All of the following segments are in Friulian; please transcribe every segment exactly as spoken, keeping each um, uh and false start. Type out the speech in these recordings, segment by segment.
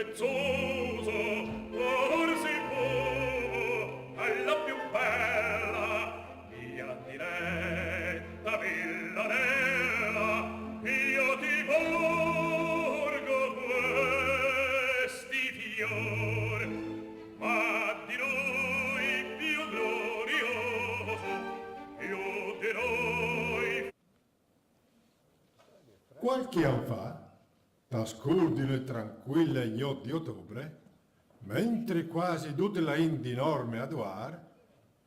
Prezioso, or si può, è la più bella, mia diletta villanella, io ti porgo questi fior, ma di lui più glorioso, più di noi. Qualchi an fa, ta scurdile trancuile gnot di otubre, mentri cuasi dute la int dinor me a duar,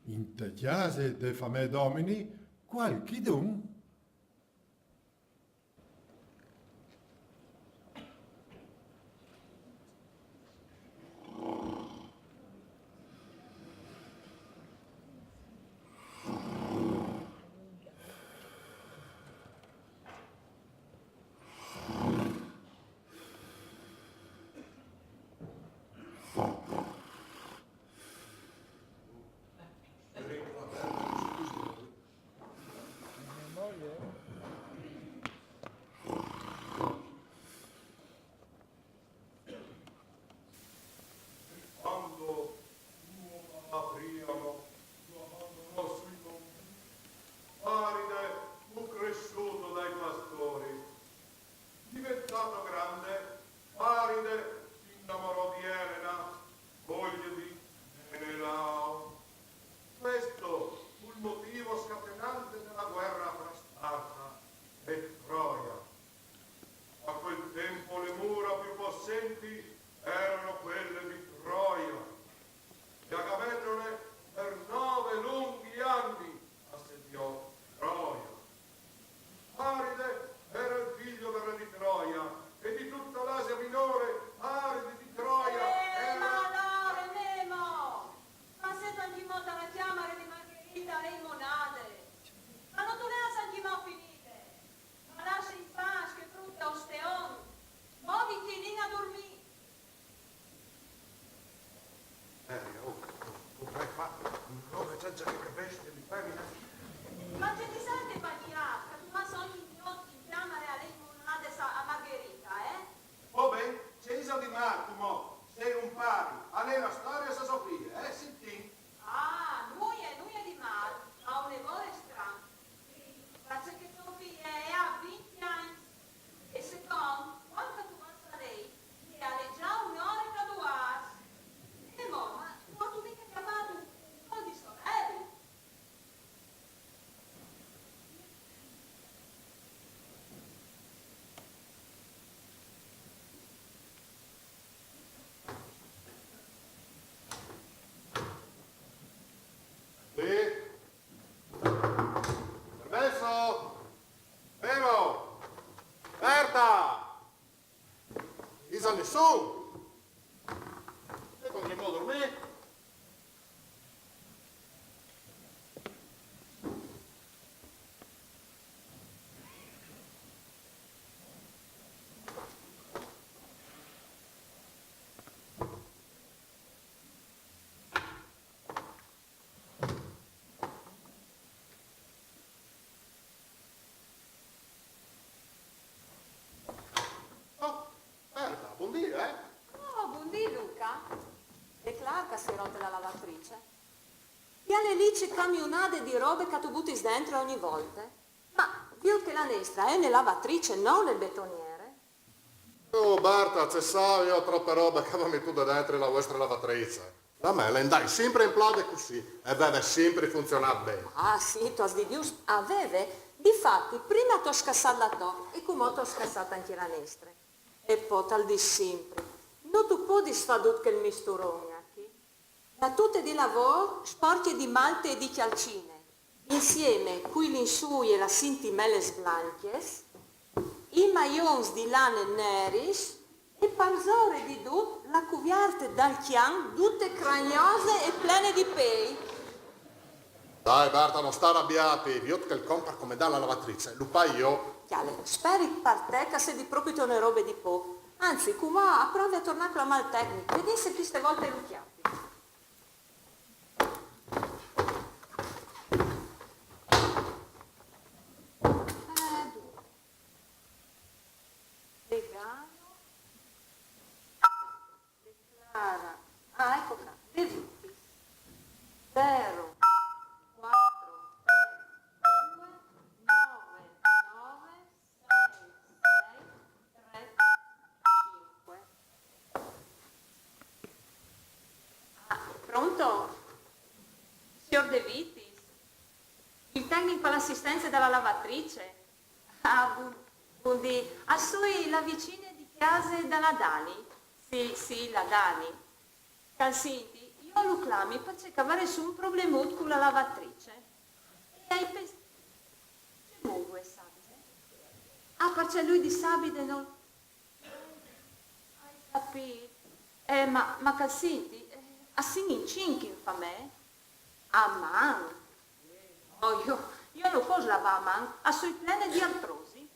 inte cjase de famee d'omini, cualchidun Quando fu a Priamo, lo abbandonò sui monti, Paride fu cresciuto dai pastori. Diventato grande, Paride si innamorò di Elena, moglie di Menelao. Questo fu il motivo scatenante della guerra fra Sparta e Troia. A quel tempo le mura più possenti erano quelle di Troia, e Agamennone per nove lunghi anni assediò Troia. Paride era il figlio del re di Troia, e di tutta l'Asia minore Paride di Troia Eh, era... ma alore, Memo! Ma se t'an cjamà ta la cjamare di Margherita a lei monade? Ma no tu le âs ancjemò finide? Ma lasse in pâs chê brute osteon! Mo vignìn a durmî! Eh, oh, oh, oh, fâ un nome cence che e bestie di femine. Ma ce ti sente pal cjâp, che tu vâs ogni gnot in cjamare a lei monade a, a Margherita, eh? Oh ben, ce isal di mâl, cumò, se un pari, a lei la storie a sô fie, eh, sintìn? Ah, nuie, nuie di mâl, ma une vore stran. Parcè che tô fie e à vincj agns. E secont, cuant che tu vâs a lei, e je za une ore che tu vâs. E mo, ma no tu mighe cjapât un, un col di soneri? Sì? Permesso? Fermo! Berta! Isal nissun? E cun chi mo durmî? Oh, Berta, bundì, eh? Oh, bundì, Luca. Al è clâr che si è rote la lavatrice. Cjale li ce camiunade di robe che tu butis dentri ogni volte. Ma viôt che la nestre e je une lavatrice, no une betoniere. Oh, Berta, ce sao jo trope robe che vês mitude dentri la vuestre lavatrice. La mê e 'nd à simpri implade cussì, e e veve simpri funzionât ben. Ah, sì, tu âs dit just, e veve. Difati, prime tu âs scassât la tô, e cumò tu âs scassât ancje la nestre. E po tal dîs simpri: no tu puedis fâ dut chel misturon, eh, chi. La tute di lavôr sporcje di malte e di cjalcine, insiemi cui linsûi e las sintimelis blancjis, i maions di lane neris e parsore di dut la cuvierte dal cjan dute cragnose e plene di pei. Dai, Berta, no sta rabiâti, viôt che il comp par comedâ la lavatrice lu pâi jo. Cjale, speri par te che e sedi propit une robe di pôc. Anzit, cumò e provi a tornâ a clamâ il tecnic, viodìn se cheste volte lu cjapi. Eh, du. Vegano. l'assistenze da la lavatrice? Ah, bun-, bundì, a soi la vicine di cjase da la Dani. Sì, sì, la Dani. Che al sinti, jo lu clami parcè che o varès un problemut cu la lavatrice. E ai pens-, cemût, lu sabide? Ah, parcè lui di sabide nol... Ai capît. Eh, ma, ma che al sinti, eh, a sin in cinc in famee. A man? Oh, jo, jo no pues lavâ a man, a soi plene di artrosi.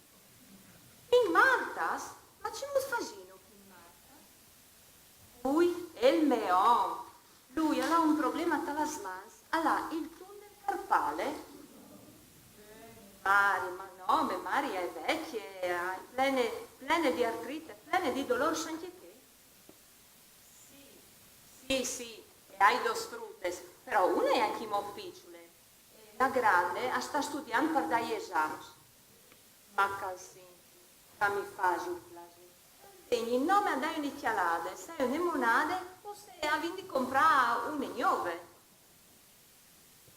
Cun Martas? Ma cemût fasìno cun Martas? Lui e il me om. Lui al à un probleme ta las mans, al à il tunel carpale. Mari, ma no, me mari e je vecje, e je plene, plene di artrite, plene di dolôrs ancje chê. Sì, sì, sì, e ai dôs frutis, però une e je ancjemò piçule, e la grande e sta studiant par dâ i esams. Ma che al sinti, che mi fasi un plasê. Vegni nome a dâi une cjalade, se e je une monade o se o vin di comprâ une gnove.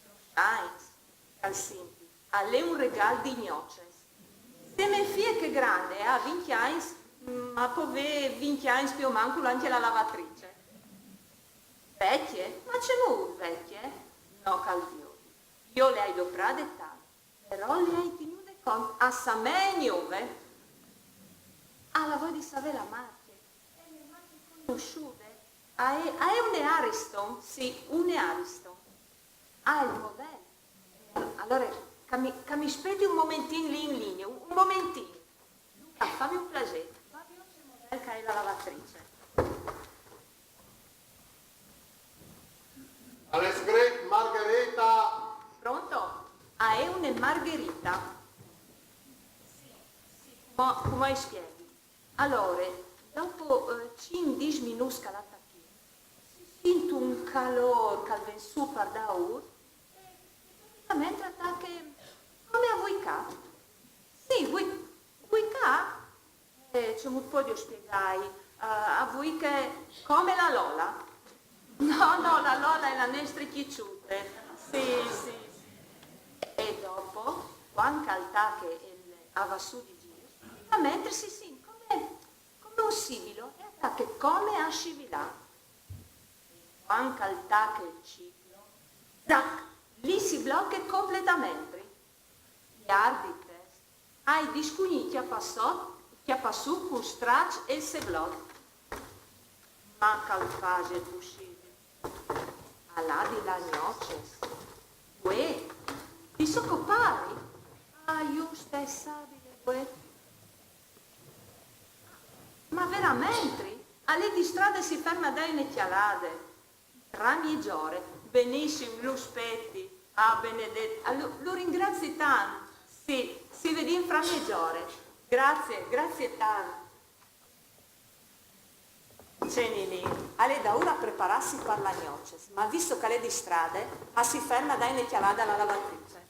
Dîs agns, che al sinti, al è un regâl di gnocis. Se mê fie chê grande e à vincj agns, mm, e pues vê vincj agns plui o mancul ancje la lavatrice. Vecje? Ma cemût vecje? No che al viodi. Jo le ai doprade tant, però le ai tignude cont, a somee gnove. Ah, la vûl savê la marcje? E je une marcje cognossude. A è, a è une Ariston? Sì, une Ariston. Ah, il model. Alore, che mi, che mi spieti un momentin li in linie, un, un momentin. Luca, fami un plasê, va a viodi ce model che e je la lavatrice. Al è scrit Margherita. Pronto? A è une Margherita. Sì, sì, cumò, cumò o spieghi. Alore, dopo, eh, cinc dîs minûts che la tachìn, si sint un calôr che al ven sù par daûr e, e praticamente e tache come a vuicâ. Sì, vui-, vuicâ? Eh, cemût puedio spiegâi? Eh, a vuiche come la Lola. No, no, la Lola e je la nestre cjiçute. Sì, sì, sì. E dopo, cuant che al tache e a va sù di zîr, praticamente si sint come, come un sibilo e e tache come a scivilâ. Cuant che al tache il ciclo, zac, li si bloche completamente. Jardite, ai di scugnî cjapâ sot, cjapâ sù cul straç e il seglot. Ma che al fasi pussibil? Al à di lâ gnocis. Uè, di socopari? Ah, juste, e je sabide, uè. Ma verementri? Al è di strade, si ferme a dâi une cjalade. Tra miezore. Benissim, lu spieti. Ah, benedet. Ah, lu, lu ringrazi tant. Sì, si vedìn fra miezore. Grazie, grazie tant. Ce, Nini, al è daûr a preparâsi par la gnocis, ma visto che al è di strade, a si ferme a dâi une cjalade a la lavatrice.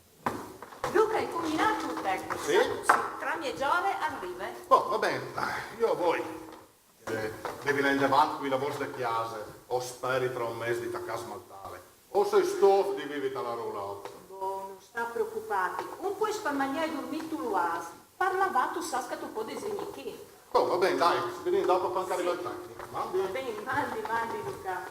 Luca, e je cumbinât cul tecnic? Sì. Sì, tra miezore al rive. Bon, va ben, jo o voi. Eh, devi lâ indevant cui lavôrs de cjase, o speri tra un mês di tacâ a smaltâle. O soi stof di vivi ta la roulotte. Bon, no sta preocupâti. Un puest par magnâ e durmî tu lu âs. Par lavâ tu sâs che tu puedis vignî chi. Oh, va ben, dai, si vedìn dopo cuant che al rive il tecnic. Mandi. Va ben, mandi, mandi, Luca.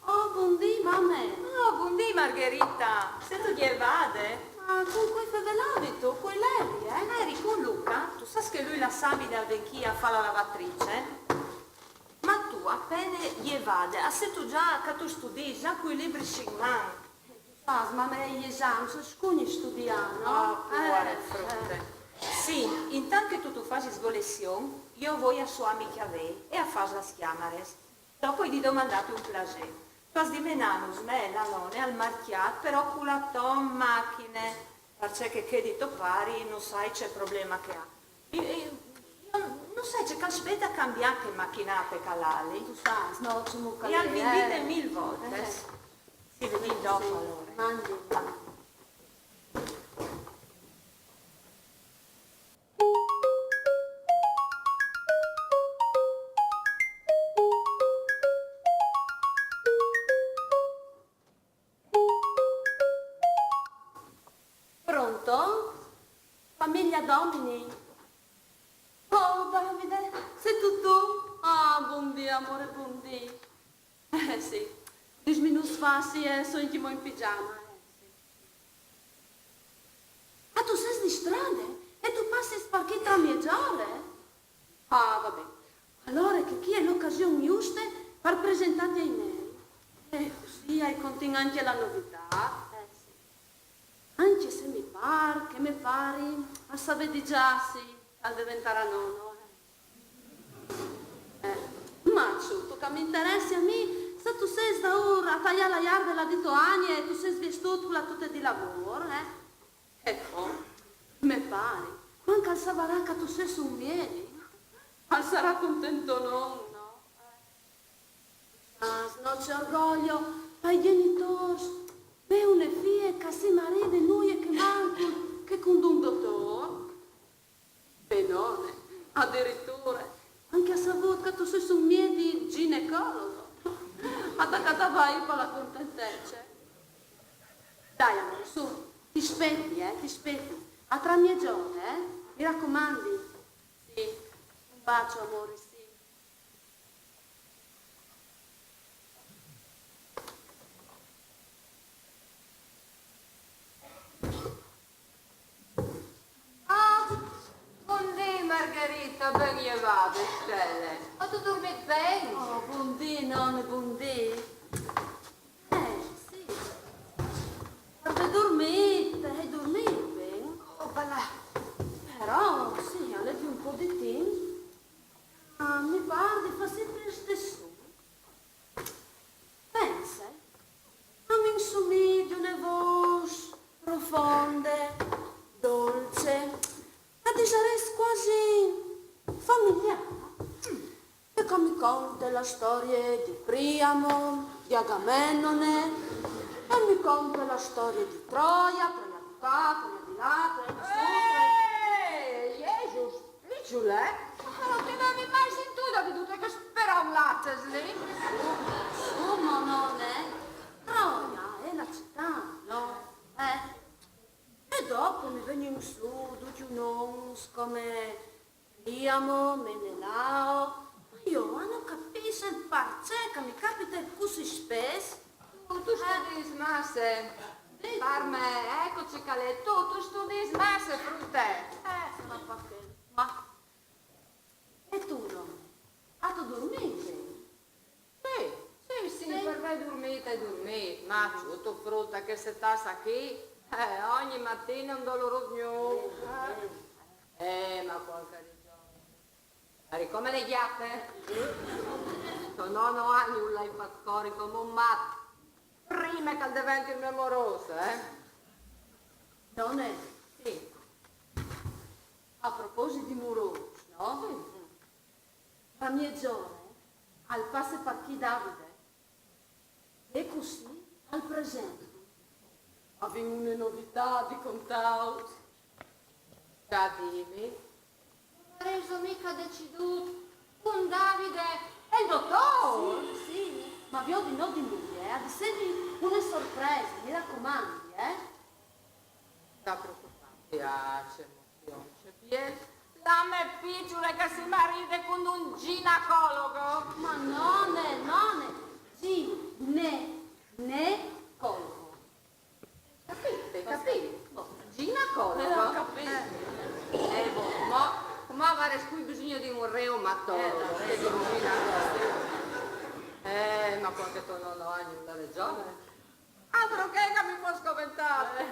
Oh, bundì, mame. Oh, bundì, Margherita. Sêstu gjevade? Ma cun cui fevelavistu? Cui levi, eh? Eri cun Luca, tu sâs che lui la sabide al ven chi a fâ la lavatrice. Ma tu, a pene gjevade, a sêstu za che tu studîs, za cui libris in man. Sâs, mame, i esams, scugni studiâ, no? Ah, puare frute. Sì, intant che tu tu fasis golazion, jo o voi a suiâ i cjavei e a fâ las cjamaris. Dopo o ai di domandâti un plasê. Tu âs di menânus me e la none al marcjât, però cu la tô machine, parcè che chê di to pari no sai ce probleme che e à. E, e, jo no sai ce che al spiete a cambiâ chê machinate che al à li. Tu sâs, no, cemût che al è, e al vin dite mil voltis. Eh. Si vedìn dopo, alore. Mandi. Domini. Oh, Davide, sêstu tu? Ah, bundì, amôr, bundì. Eh, sì. Dîs minuts fa, sì, eh, o soi ancjemò in pigiama, eh, sì. Ah, tu sês di strade? E tu passis par chi tra miezore? Ah, va ben. Alore chê chi e je la ocasion juste par presentâti ai miei. E cussì i contìn ancje la novitât. Eh, sì. Ancje se mi pâr che me pari al savedi za, sì, al deventarà nono, eh. Eh, ma tu, tu, che mi interesse a mi, se tu sês daûr a taiâ la jarde là di tô agne e tu sês vestût cu la tute di lavôr, eh? Eco, me pari, cuant che al savarà che tu sês un miedi, al sarà content, no, no? Eh. Ah, no, ce orgoglio pai gjenitôrs, vê une fie che si maride nuie che mancul che cuntun dotôr. Benone, adiriture, ancje a savût che tu sês un miedi ginecologo. Al à di cjatâ par la contentece. Dai, amôr, su, ti spieti, eh, ti spieti. A tra miezore, eh? Mi racomandi. Sì, un bacio, amôr, sì. Ah, bundì, Margherita, ben jevade, stele. Âstu durmît ben? Oh, bundì, none, bundì. Eh, sì. Par vê durmît, ai durmît ben. Oh, ben. Però, sì, al è di un pôc di timp. Ah, mi pâr di fâ simpri il stes sun. Pense, a mi mi somee di une vôs profonde, dolce, e disarès cuasi familiâr, che mi conte la storie di Priamo, di Agamennone, e mi conte la storie di Troie, Troie di ca, Troie di là, Troie di sù, Troie... Eh, Jesús, piçule, ma no ti vevi mai sintude di dute chês perolatis li? Insome, none, Troie e je la citât, no? Eh? E dopo mi vegnin sù ducj i nons come Priamo, Menelao, ma jo a no capìs parcè che mi capite cussì spès. Tu, tu studis masse. Sì. Par me, eco ce che al è, tu, tu studis masse, frute. Eh, sarà parcè. Ma... E tu, no? Âstu durmît? Sì, sì, sì, sì. Par me durmît, ai durmît. Ma tu, tu, frute, che se tâs achì, eh, ogni matine un dolôr gnûf. Eh, ma cualchi dì. Eri come le gjate. Sì. To nono Agnul lu ai fat cori come un mat, prime che al deventi il gno morôs, eh? None, sì. A proposit di morôs, no? Sì. Tra miezore al passe par chi Davide. E cussì al presenti. O vin une novitât di contâus. Ca, dimi. No varêso mighe decidût cun Davide e il dotôr? Sì, sì, ma viodi, no di nuie, eh, al à di jessi une sorprese, mi racomandi, eh. Sta preocupâti, ah, ce emozion, ce biel. La mê piçule che si maride cuntun ginecologo. Ma none, none, gine-, necologo. Capît, capît? Boh. Ginecologo. Eh, ho capito. Eh, boh, ma, ma varès plui bisugne di un reumatologo, eh, che di un ginecologo. Eh, ma cualchi to nono Agnul al à reson. Altro che, che mi fos coventât.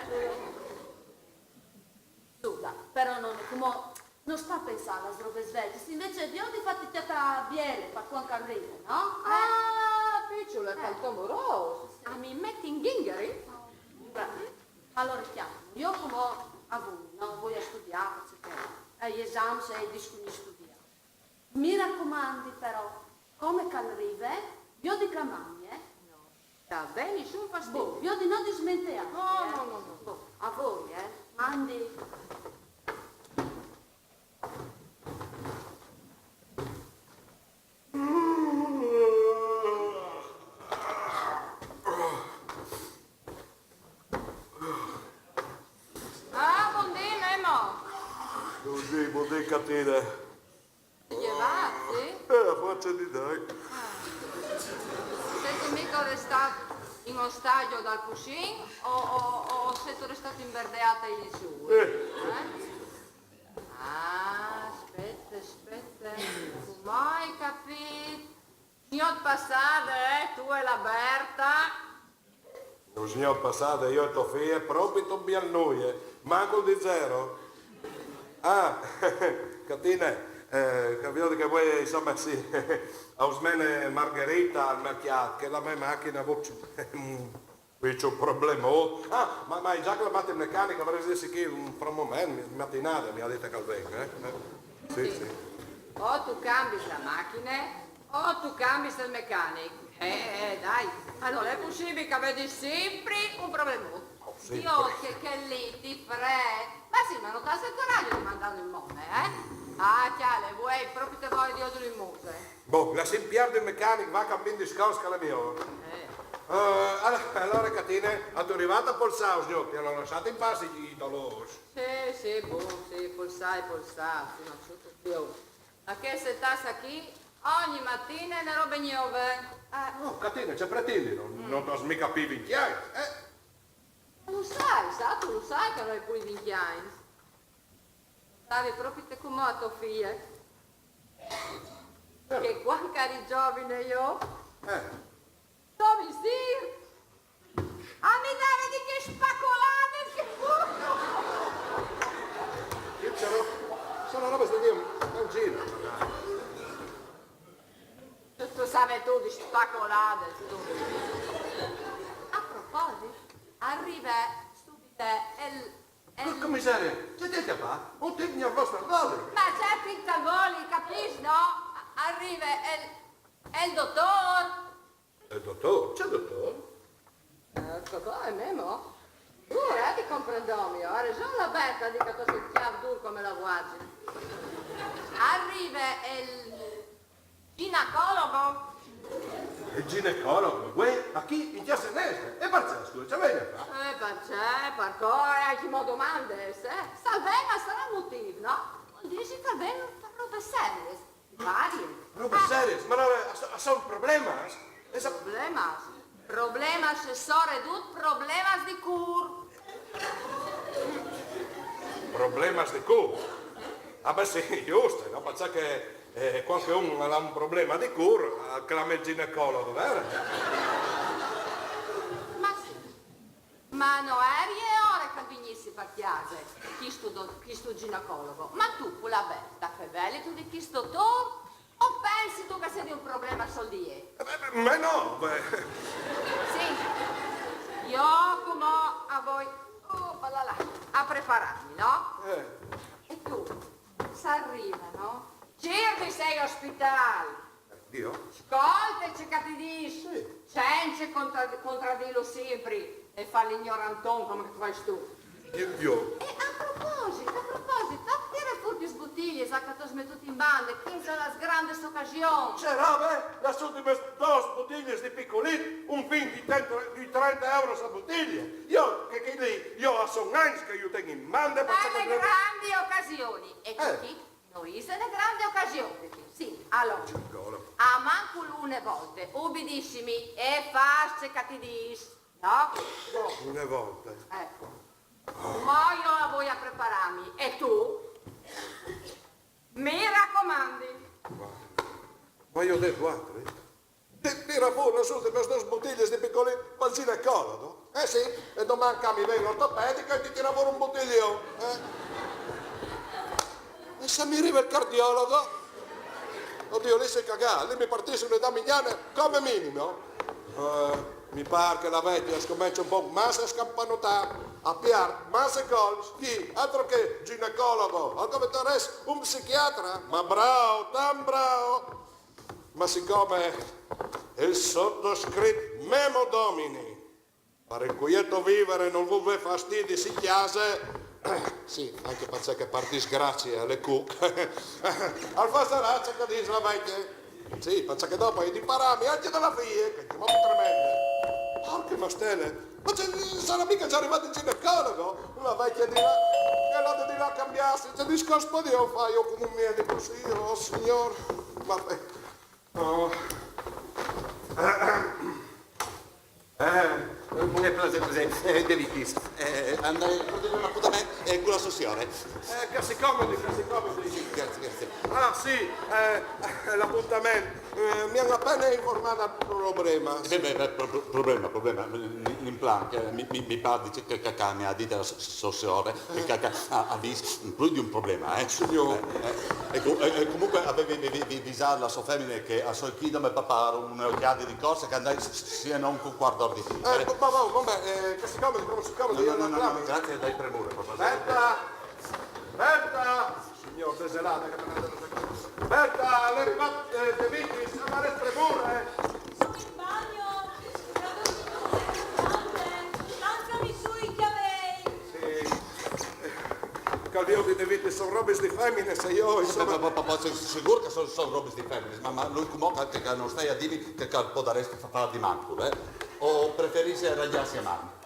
Su, dai, però no, cumò no sta a pensâ a lis robis vecjis, invezit viôt di fâti cjatâ biele par cuant che al rive, no? Eh. Ah, piçule, eh, fâ il to morôs. Sì. A mi meti in ghingheri? Beh, alore, cjale, jo cumò o voi, no? O voi a studiâ, parcè che i esams i ai di scugnî studiâ. Mi racomandi però, come che al rive, viôt di clamâmi, eh? No. Sta ben, nissun fastidi. Boh, viôt di no dismenteâti, eh? No, no, no, no. Boh, a voi, eh? Mandi. Ah, bundì, Memo! Catine. Ghe va, sì? Eh, a forse di dai. Sêstu mica restât in ostaggio dal cuscin o, o, o sêstu restât imberdeât ai lizûr? Eh. Eh? Ah, spiete, spiete. Cumò ai capît. Siôr Passade, eh, tu e la Berta. Siôr Passade, jo e tô fie, propit un biel nuie, mancul di zero. Ah, Catine, eh, capît che vuê, insome, sì, a us mene Margherita al mercjât, che la mê machine a à vût un piçul problemon. Ah, ma, ma ai za clamât il mecanic, al varès di jessi chi un, fra un moment, in matinade, mi à dit che al ven, eh? Eh, sì, sì. O tu cambis la machine, o tu cambis il mecanic. Eh, eh, dai. Ma nol è pussibil che a vedi simpri un problemon. Sì, Dio, che, che liti, Fred. Ma sì, ma no tu âs il coragjo di mandâlu in mone, eh? Ah, cjale, vuê propit voie di jodûlu in muse. Bon, lassìn piert il mecanic, va, cambìn discors, che al è miôr. Eh. Eh, al-, alore, Catine, âstu rivât a polsâ, o signôr, ti àn lassât in pâs i, i dolôrs? Sì, sì, bon, sì, polsâ, polsâ, sì, ma tutto più. Ma cheste tasse chi, ogni matine e je une robe gnove. Eh. No, Catine, ce pretindis? No, no tu âs mica plui vincj agns, eh? Lu sai, sa, tu lu sai che no ai plui vincj agns. Stavi propit cumò a tô fie. Che cuant che a eri zovine jo, Eh, to visîr, a mi dave di chês spacoladis che... jo ce ro-, sono robe che Dio, non gira. Tu, tu savis tu di spacoladis, tu. A proposit, al rive subit il, il... Porca miseria, ce ti à fat? Un tip gnarvôs par voli. Ma ce tip che al voli, capìs, no? Al rive il, il dotôr. Il dotôr? Ce dotôr? Eh, Cocò, e Memo? Dûr, eh, ti comprendò mi, a à reson la Berta a dî che tu sês cjâf dûr come la vuarzine. Al rive il ginecologo. Il ginecologo? Vuê, achì, in cjase nestre? E parcè, scusa, ce vegnistu a fâ? Eh, parcè, parcè, eh, chi mo domandis, eh? Se al ven al sarà un motîf, no? Al dîs che al ven par robis seriis. Varie. Robis seriis, ma alore, a so-, a son problemas? E sa- Problemas? Problemas, soredut problemas di cûr. Problemas di cûr? Ah, ben sì, just, no? Parcè che, eh, cuant che un al à un probleme di cûr, al clame il ginecologo, vêr? Ma sì. Ma no jerie ore che al vignissi par cjase chistu do-, chistu ginecologo? Ma tu, cu la Berta, fevelistu di chist dotôr? O pensistu che al sedi un probleme sôl di jê? Eh, beh, ma no, beh. Sì. Jo cumò a voi, oh, là, là, a preparâmi, no? Eh, E tu, se al rive, no? Gîr di sei ospitâl. Dio? Scolte ce che ti dîs. Sì. Cence contra-, contradîlu simpri e fâ l'ignoranton come che tu fâs tu. Io, io. E a proposit, a proposit, tire fûr chês butilis che tu âs metût in bande, chê di lis grandis ocasions. Ce robe? Lis ultimis dôs butilis di Piccolin, un vin di trenta, di trenta euros a butilie. Jo, che, che li, jo a son agns che ju ten in bande, Par parcè che... lis grandis ocasions. E Eh. chi? No ise une grande ocasion, Pipì. Sì, alore. Ginecologo. A mancul une volte, ubidissimi e fâs ce che ti dîs, no? Bon. Une volte. Eco. Mo jo a voi a preparâmi. E tu? Mi racomandi. Ma, ma jo o ai dit, vualtris? Ti-, tire fûr lis ultimis dôs butilis di Piccolin pal ginecologo. Eh sì, e doman che mi ven l'ortopedico e ti tire fûr un butilion, eh? E se mi rive il cardiologo? Odio, li o soi cagât, li mi partìs une damigjane come minimo. Eh, mi pâr che la vecje e scomence un pôc masse a scampanotâ, a piert masse colps, chi, altri che ginecologo, al covente un psichiatre, ma brâf, tant brâf! Ma sicome il sottoscrit Memo Domini, par il cuieto vivere, nol vûl vê fastidis in cjase, sì, ancje parcè che par disgracie al è cuc, al fasarà ce che dîs la vecje. Sì, parcè che dopo o ai di parâmi ancje de la fie, che e je ancjemò plui tremende. Porche mastele, ma ce, sarà mica za rivât il ginecologo? La vecje e dirà: Andate di là a cambiarsi, che discorso potevo fare io con un medico? Sì, oh signor. Vabbè. Oh. Eh, eh, plasè, plasè, eh, De Vitis. Eh, andai a prendere un appuntamento, eh, con la sua signora. Eh, che si comodi, che si comodi. Sì, grazie, grazie. Ah, sì, eh, l'appuntamento. Eh, mi hanno appena informato del problema. Eh, beh, beh, beh, pro-, pro-, problema, problema. In, in plan, che mi, mi, mi pare, dice, che, che, che mi ha detto la s-, s-, sua signora, che, che, che ha, ha visto più di un problema, eh. Signor. Eh, eh, e co-, e, e comunque avevi, avevi, avevi avvisato la sua femmina che a sua chida mi papà un occhiale di corsa che andai s-, s-, sia non con quattordici. Eh, eh, va, va, va, va, eh, che si comodi, come si comodi, no, no, no, no, grazie, dai premure, proprio. Berta! Berta! Signor, desolata che me ne... Berta, l'è arrivato, eh, De Vitis, a fare premure, eh. Sono in bagno, vado in bagno, lanciami su i chiavei. Sì. Che io vi devi, sono robe di femmine, se io, insomma. Ma, ma, ma, ma, sei sicuro che sono, sono robe di femmine? Ma, ma lui come che, che non stai a dirmi che, che potresti fa-, fare di manco, eh? O preferisci arrangiarsi a mano?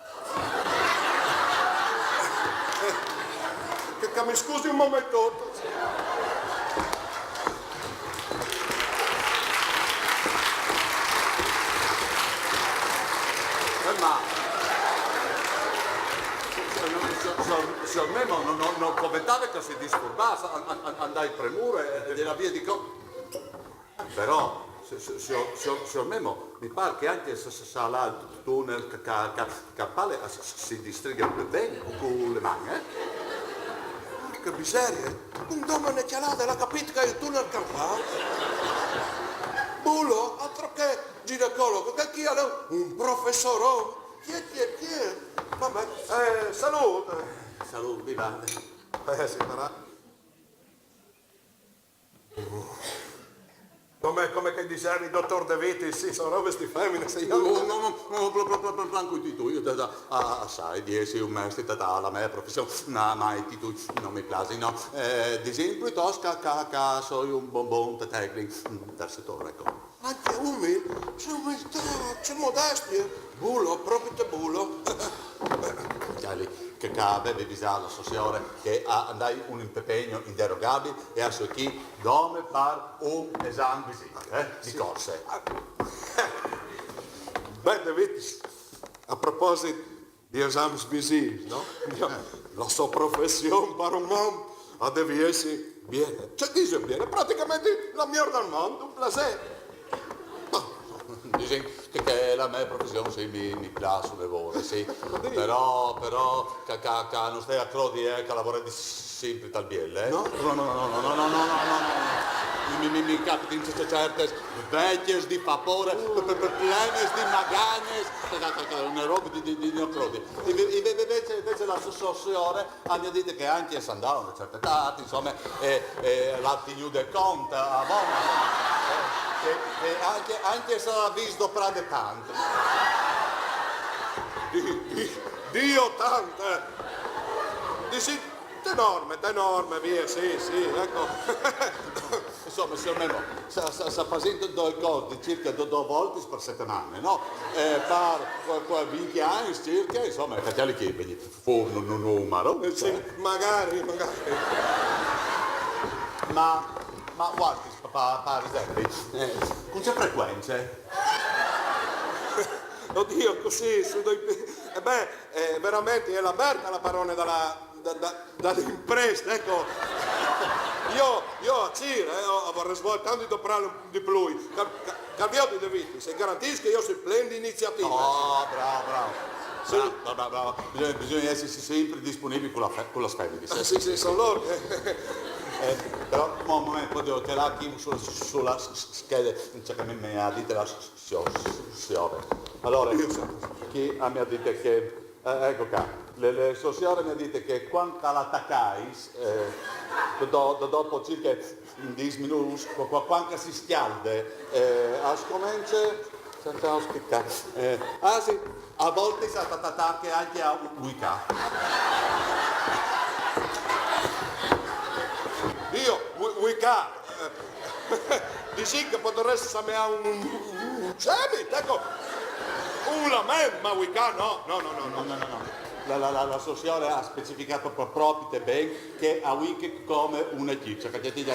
Che, che mi scusi un momento. Eh, ma, signor, signor, signor Memo, non, non, non commentare che si disturbasse, an-, an-, an-, andai premure, eh, della via di co-, però, si-, si-, signor, signor, signor Memo, mi pare che anche se, se, se là il tunnel ca-, ca-, ca-, carpale, eh, si, si, si distriga bene con le mani, eh? Che miseria, eh? Un domane chialata l'ha capito che è il tunnel carpale? Bulo, altro che ginecologo, che chi è un professore? Chi è, chi è, chi è? Vabbè, eh, salute. Salute, viva. Eh, si farà. Come, come che dicevi, dottor De Vitis, sì, sono robe sti femmine, se io... No, no, no, no, pro-, pro-, pro-, pro-, tranquilli, tu, io da, da, a, a, sai, dieci, un mese, da, da, la mia professione, no, mai, ti, tu, non mi piace, no. Eh, disìn piuttosto che, che, che sono un bon, bon tecnico, mm, del settore, ecco. Anche umile, c'è umiltà, c'è modestia. Bulo, proprio te bulo. Cioè, lì, che, che avevi avvisato la sua signora che a-, andai un impegno inderogabile e a sua chi dome par un esame così, eh, di corse. Beh, De Vitis, a proposito di esami visivi, no? Io, la sua professione, per un uomo, ha devi essere bene. Cioè, dice bene, praticamente la miglior del mondo, un piacere. Ma, dice che, che la mia professione, sì, mi, mi piace, le vuole, sì. Ma devi... Però, però, che, che, che non stai a crodi, eh, che lavora di sempre tal biel, eh? No? No, no, no, no. Mi, mi, mi, mi capita in c-, c-, certe vecchie di vapore, p-, p-, p-, plene di magagne, una roba di, di, di, di crodi. Inve-, inve-, invece, invece la so-, so-, signora, ah, mi ha detto che anche se andava a una certa età, insomma, eh, eh, l'ha tenuto conto, a buona, eh, che, che anche, anche se l'ha visto prade tanto. Di-, di-, Dio tanto, eh. Dici, te norme, te norme, via, sì, sì, ecco. Insomma, signor Memo, sta, sta, sta facendo due conti circa do-, due volte per settimana, no? Eh, par qua, qua venti anni circa, insomma, è capitato che veni fuori un, un numero. Eh, sì, magari, magari. Ma, ma guardi, pa-, pa-, per esempio, eh, con che frequenza? Oddio, così, su due pi-, eh beh, eh, veramente è la Berta la padrona della, da, da, dell'impresa, ecco. Io, io a Ciro, eh, ho, avrei svolto tanto di doprare di più. Ca-, ca-, Caviotti De Vitis, se garantisco che io sono pieno di iniziative. Oh, bravo, bravo. Sì. Bravo, bravo, bravo. Bisogna, bisogna essere sempre disponibili con la fe-, con la family. Ah, sì, sì, sono loro. Eh, però, un momento, poi devo tirare qui sulla, sulla s-, s-, scheda, cioè che mi, mi ha detto la s-, s-, signora. Allora, io so. Chi mi ha detto che, eh, ecco qua, le, le, sua signora mi ha detto che quando l'attaccai, eh, do-, do-, dopo circa dieci minuti, qua-, qua-, quando si scalda, eh, a scomincia, senta, aspetta, eh, ah sì, a volte si attacca anche a Wicca. Io, Wi-, Wicca, eh, dici che potresti chiamare un, un, un, un, ecco, un lamento, ma Wicca no, no, no, no, no. No, no, no, no. La, la, la, la sô siore à specificàt pro-, propit ben che a vìdet come une cicce, che ti disi, ah,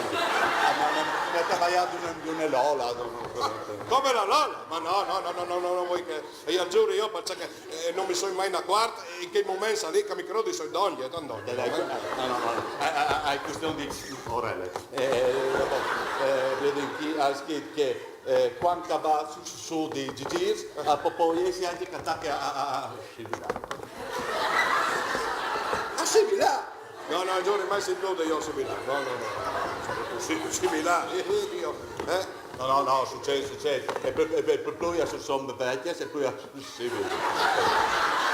ma, ma, ma t'à baiàt di une, di une lola, no, no, no, no. Come la lola? Ma no, no, no, no, no, no, no, vuei che, e i à zuri, eiu, parcè che, eh, no mi soi mai inacuart, e in chei moments lì che mi crodi soi dongje, tant dongje. Dai, dai, no, no, no, no. Eh, eh, eh, hè cuestion di, orele. Eh, eh, dopò, eh, vedi, chì à scrit che, eh, cuant che và sù, sù, sù di, di zîrs, eh, pò, pò jessi ancje che al tache à, à, à, à sibilâ. À sibilâ? No, no, no ai mai sintût eiu sibilâ. No, no, no, no, no, no, no, sibilâ, eh, Diu, eh? No, no, no, sucêt, sucêt. E plui, e plui, e plui, plui a son, son vecjis, e plui a, sì, sì.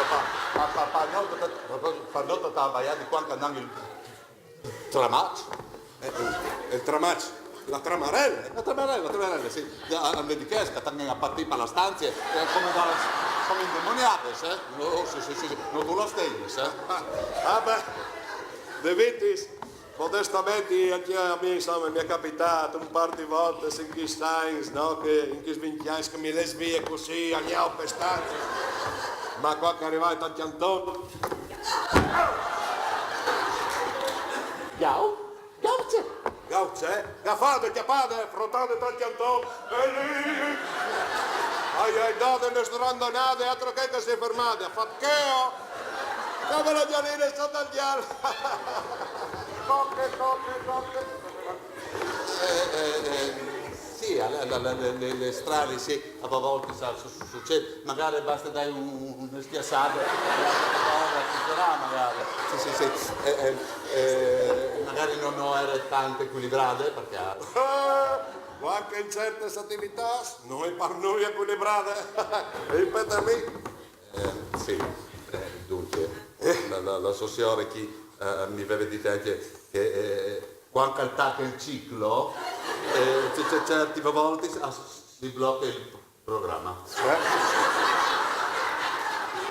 Par, par, par, par no, par, par no, par baiâ di cuant che a 'nd àn il tramaç. Eh, eh, il tramaç, la tramarele. La tramarele, la tramarele, sì. A, a, a vedi che a 'nd è di chês che a 'nd è a partî par la stanzie, eh, come da, come indemoniadis, eh? No, sì, sì, sì, sì. No tu las tegnis, eh? Ah, ah, beh, De Vitis, modestamentri, ancje a mi, insome, mi è capitât un pâr di voltis in chescj agns, no? Che in chescj vincj agns che mi lès vie cussì, a gnau pe stanzie. Ma cuant che al rivave tal cjanton, Jau? Jau ce? Jau ce? Gafade, cjapade, frotade tal cjanton. E lì! A i ai dade une strandonade, altri che che si è fermade, à fat cheo! Come la gjaline sot al gjal! Toche, toche, toche. Eh, eh, eh, sì, la, la, la, le, le, le strade, sì, a voltis su-, su-, sucêt, magari baste dâi un, un, une scjassade, magari. Sì, sì, sì, eh, eh, eh, magari no, no jere tant ecuilibrade, parcè... Ah, cualchi in ciertis ativitâts no je par nuie ecuilibrade. Ripeti a mi. Eh, sì, eh, duncje, la, la, la sô siore chì, eh, mi veve dit ancje che, eh, cuant che al tache il ciclo, eh, ce, ce, ciertis voltis, ah, si bloche il programe. Eh?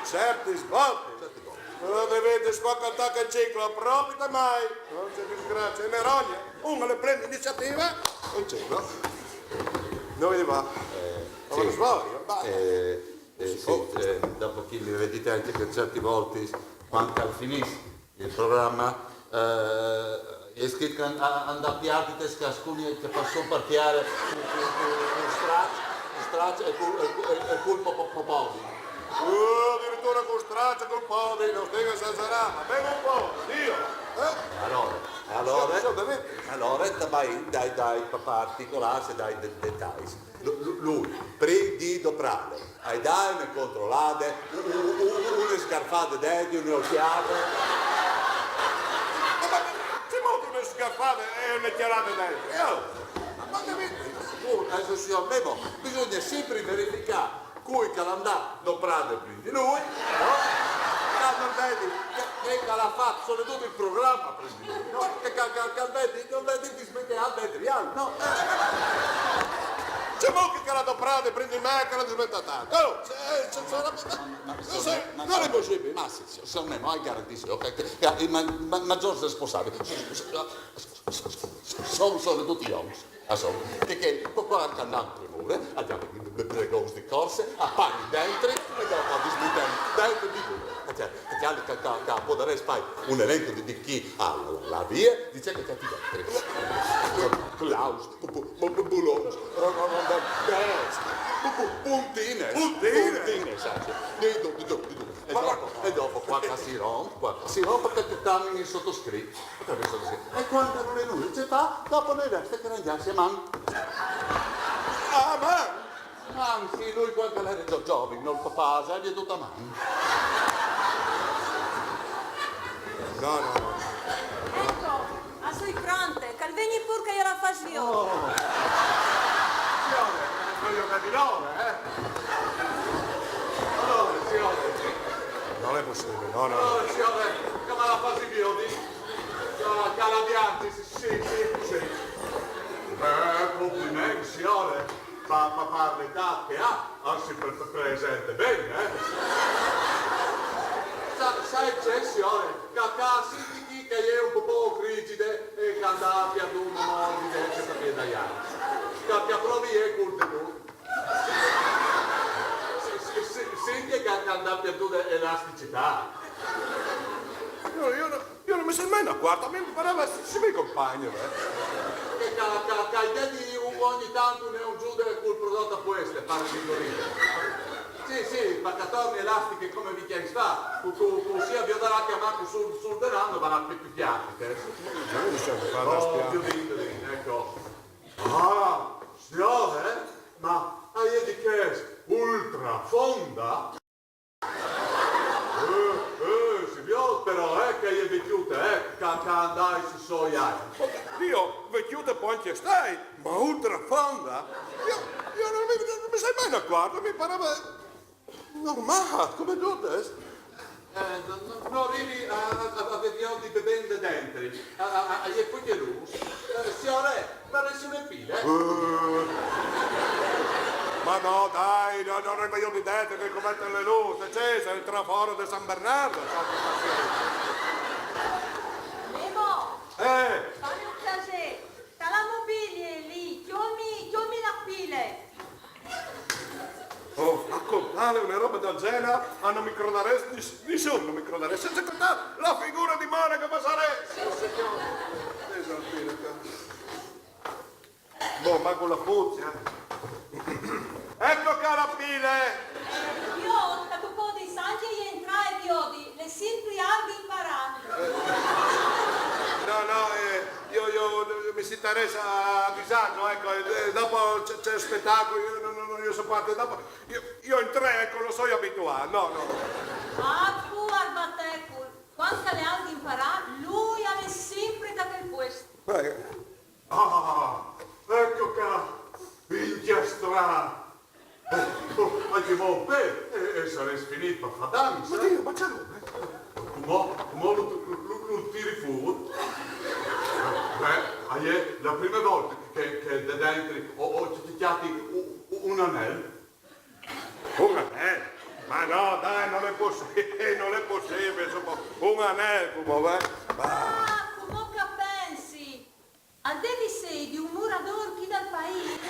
Ciertis voltis. Ciertis voltis. Alore, vedi, cuant che al tache il ciclo, propit mai. No, ce disgracie, une rogne. Un al prent l'iniziative, un ciclo. No i va. Eh, sì. Svoio, basta. Eh, eh, sì, eh, dopo chì mi veve dit ancje che ciertis voltis, cuant che al finìs il programe, eh, e je scrit che a 'nd, a 'nd à pierdite, che a scugni che par sù par tiere, cul, cul, cul, cul straç, cul straç e cul, e, e, e cul po-, po-, po-, podi. Uh, adiriture cul straç e cul podi, no stin a esagerâ, ma ben un po', Diu, eh? Alore, alore, Sì, sì, ovviamente. Alore, te vai dai, dai particolârs, dai de-, detais. Lu-, lu-, lui, prin di doprâle, a i dà une controlade, u-, u-, u-, une sgarfade dentri, une ocjade. Ma, ma, ce mût une sgarfade e une ocjade dentri? Eh, oh, ma, ma capite? Oh, eh, siôr Memo, bisugne simpri verificâ cui che al à dât doprade prin di lui, no? Che al vedi, che, che al à fat soredut il programe prin di lui, no? Che, che, che, che al vedi, che al vedi, no? Eh. Ce mût che al à doprade prin di me, che al à dismentât? Oh, ce, ce, ce, ma, ma, no, ma, no, insome, no, no, al è pussibil. Ma sì, sì, siôr Memo, o garantissi, ok, che, che i ma-, ma-, maggiôrs responsabii, so-, so-, so-, sono, sono tutti oms. Insome, che, che, co-, cuant che a 'nd à premure, a 'nd à be-, be-, bregons di corse, a paghi dentri, e dopo a dismenti dentri di lui. Cioè, che, che, che, che podarès fâ un elenco di, di chi al à, al à vie, dîs che, che ti dentri. Claus, pu-, pu-, pu-, pu-, bulons, ro-, ro-, ro-, bes, pu-, pu-, puntines. Puntines? Puntines, sai. Di tu, di tu, di tu. E dopo, e dopo, cuant che si romp, cuant che si romp, che tu camini il sotoscrit. Ho capito, sì. E cuant che nol è nuie, ce fâ? Dopo nol reste che rangjâsi a man. A man? Anzi, lui cuant che al jere zovin, nol faseve dut a man. No, no, no. Eco, a soi pronte, che al vegni pûr che jo la fâs viodi. Oh. Siore, no je gnanca di l'ore, eh? Alore, siore. Nol è pussibil, no, no. Alore, siore, che me la fasi viodi? Ca-, ca la vianti, sì, sì, sì. Eh, compliments, siore. Par, par, par l'etât che e à, anzit, pre-, pre-, presente ben, eh. Sa-, sai ce, siore? Ca, ca, sì, chê chì e je un pôc rigide e che e à dât pierdût une morbidece par vie dai agns. Ca, ca provi jo cul debut. Sì, sì, sì, sì che, ca, ca e à dât pierdût elasticitât. Jo, jo no, jo no me soi mai inacuart, a mi me pareve, sì, sì, me compagno, eh. Che ca-, ca-, ca-, che di u-, ogni tant un, un giude cul prodot a puest, par rigorire. Sì, sì, parcè che a torni elastiche come vecj agns fa, cu, cu, cusì a viodarà che a manco sul, sul denar no va a pi-, pi-, piastiche. Sì, sì, sì, fa Oh, spiace. Più dentro, ecco. Ah, signore, eh? Ma a je di chest ultrafonda? Eh, eh, si viôt però, eh, che e je vecjute, eh, ca, ca a 'nd à i soi agns. Jo, vecjute pò ancje stâi, ma ultrafonda? Jo, jo no me, no me soi mai inacuart, me pareve normâl, come dut. Eh, no, no, no rivi a, a, a, a viodi ben de dentri. A, a, a, a je fueglierôs. Eh, siore, varès une pile? Eh. Ma no, dai, no, no, no, ma jo mi dite che come le lûs, cioè, se entra fora de San Bernardo, cioè, che pazience. Memo! Eh! Fame un plasê, ta la mobilie li, cjolmi, cjolmi la pile. Oh, a contâle une robe dal gjenar, a no mi crodarès nis-, nissun, no mi crodarès, cence contâ la figure di mone che e fasarès. Oh, signôr. Boh, manco la furce, eh. Eco ca la pile! Jo, ta tu podis ancje jentrâ e viodi, l'è simpri alc imparât. No, no, eh, jo, jo, jo mi sintarès a disagio, eco, eh, dopo ce, ce spetacul, jo no, no, no, jo sopuarte, dopo, jo, jo in tre, eco, no soi abituât, no, no. Ah, tu, arbatecul, cuant che al è alc imparât, lui al è simpri ta chel puest. Beh. Ah, eco ca, incjastrât. Oh, ancjemò, beh, e, e sarès finît par fâ dangos, eh? Ma Diu, ma ce robe? Cumò, cumò lu, lu, lu, lu tiri fûr. Beh, a je la prime volte che, che de dentri o, o cjati u-, u-, un anel. Un anel? Ma no, dai, no l'è pussibul, no l'è pussibul, insome, un anel, cumò, eh? Ah, cumò che o pensi. Al devi jessi di un muradôr chi dal paîs?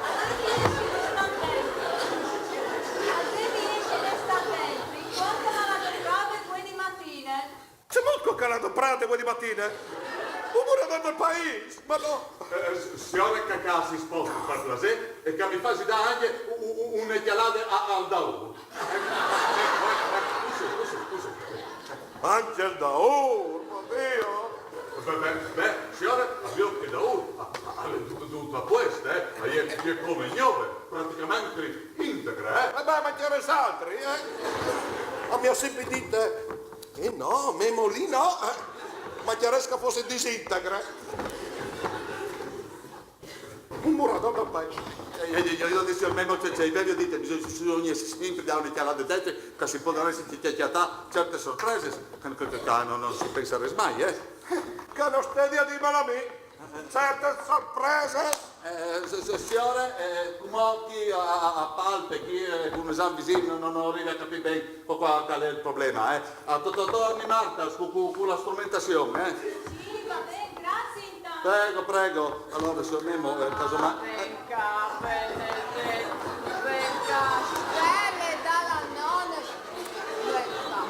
Al devi jessi di un muradôr. Al devi jessi di un muradôr, cuant che al à doprât vuê di matine. Cemût, cuant che al à doprât vuê di matine? Un muradôr dal paîs? Ma no. Eh, s-, siore, ca, ca si sposti par plasê e ca mi fasi dâ ancje u-, u-, une cjalade a, al daûr. Eh, eh, eh, eh, cussì, cussì, cussì. Ancje al daûr, ma Diu! Beh, beh, beh, siore, a viôt che daûr, a, a, al è dut, dut a puest, eh? A je, a je come gnove, pratichementri integre, eh? Eh beh, ma ce vûstu altri, eh? A mi àn simpri dit, eh, Eh no, Memo, li no, eh. Ma ce vûstu che e fos disintegre? Un muradôr dal paîs. Eh, eh, eh, jo, jo, jo, Memo, ce, ce, ve, ve o ai dit, bisugne, bisugne simpri dâ une cjalade dentri, ca si podarès cjatâ certe sorpresis, ca, ca, ca, ca no, no si pensarès mai, eh. Ca no stedi a dîmele a mi. Certe sorpresis! Eh, s-, s-, siore, eh, cumò chi a, a, a palpe, chi, eh, cun un esam visin no, no, no rive a capî ben co-, cuâl che al è il probleme, eh. A to-, to-, torni Marta, cu, cu, cu la strumentazion, eh. Sì, va ben, grazie intanto. Prego, prego. Alore, sior Memo, eh, casomai, eh. Ven ca, benedet, ven ca, stele da la none, ven ca.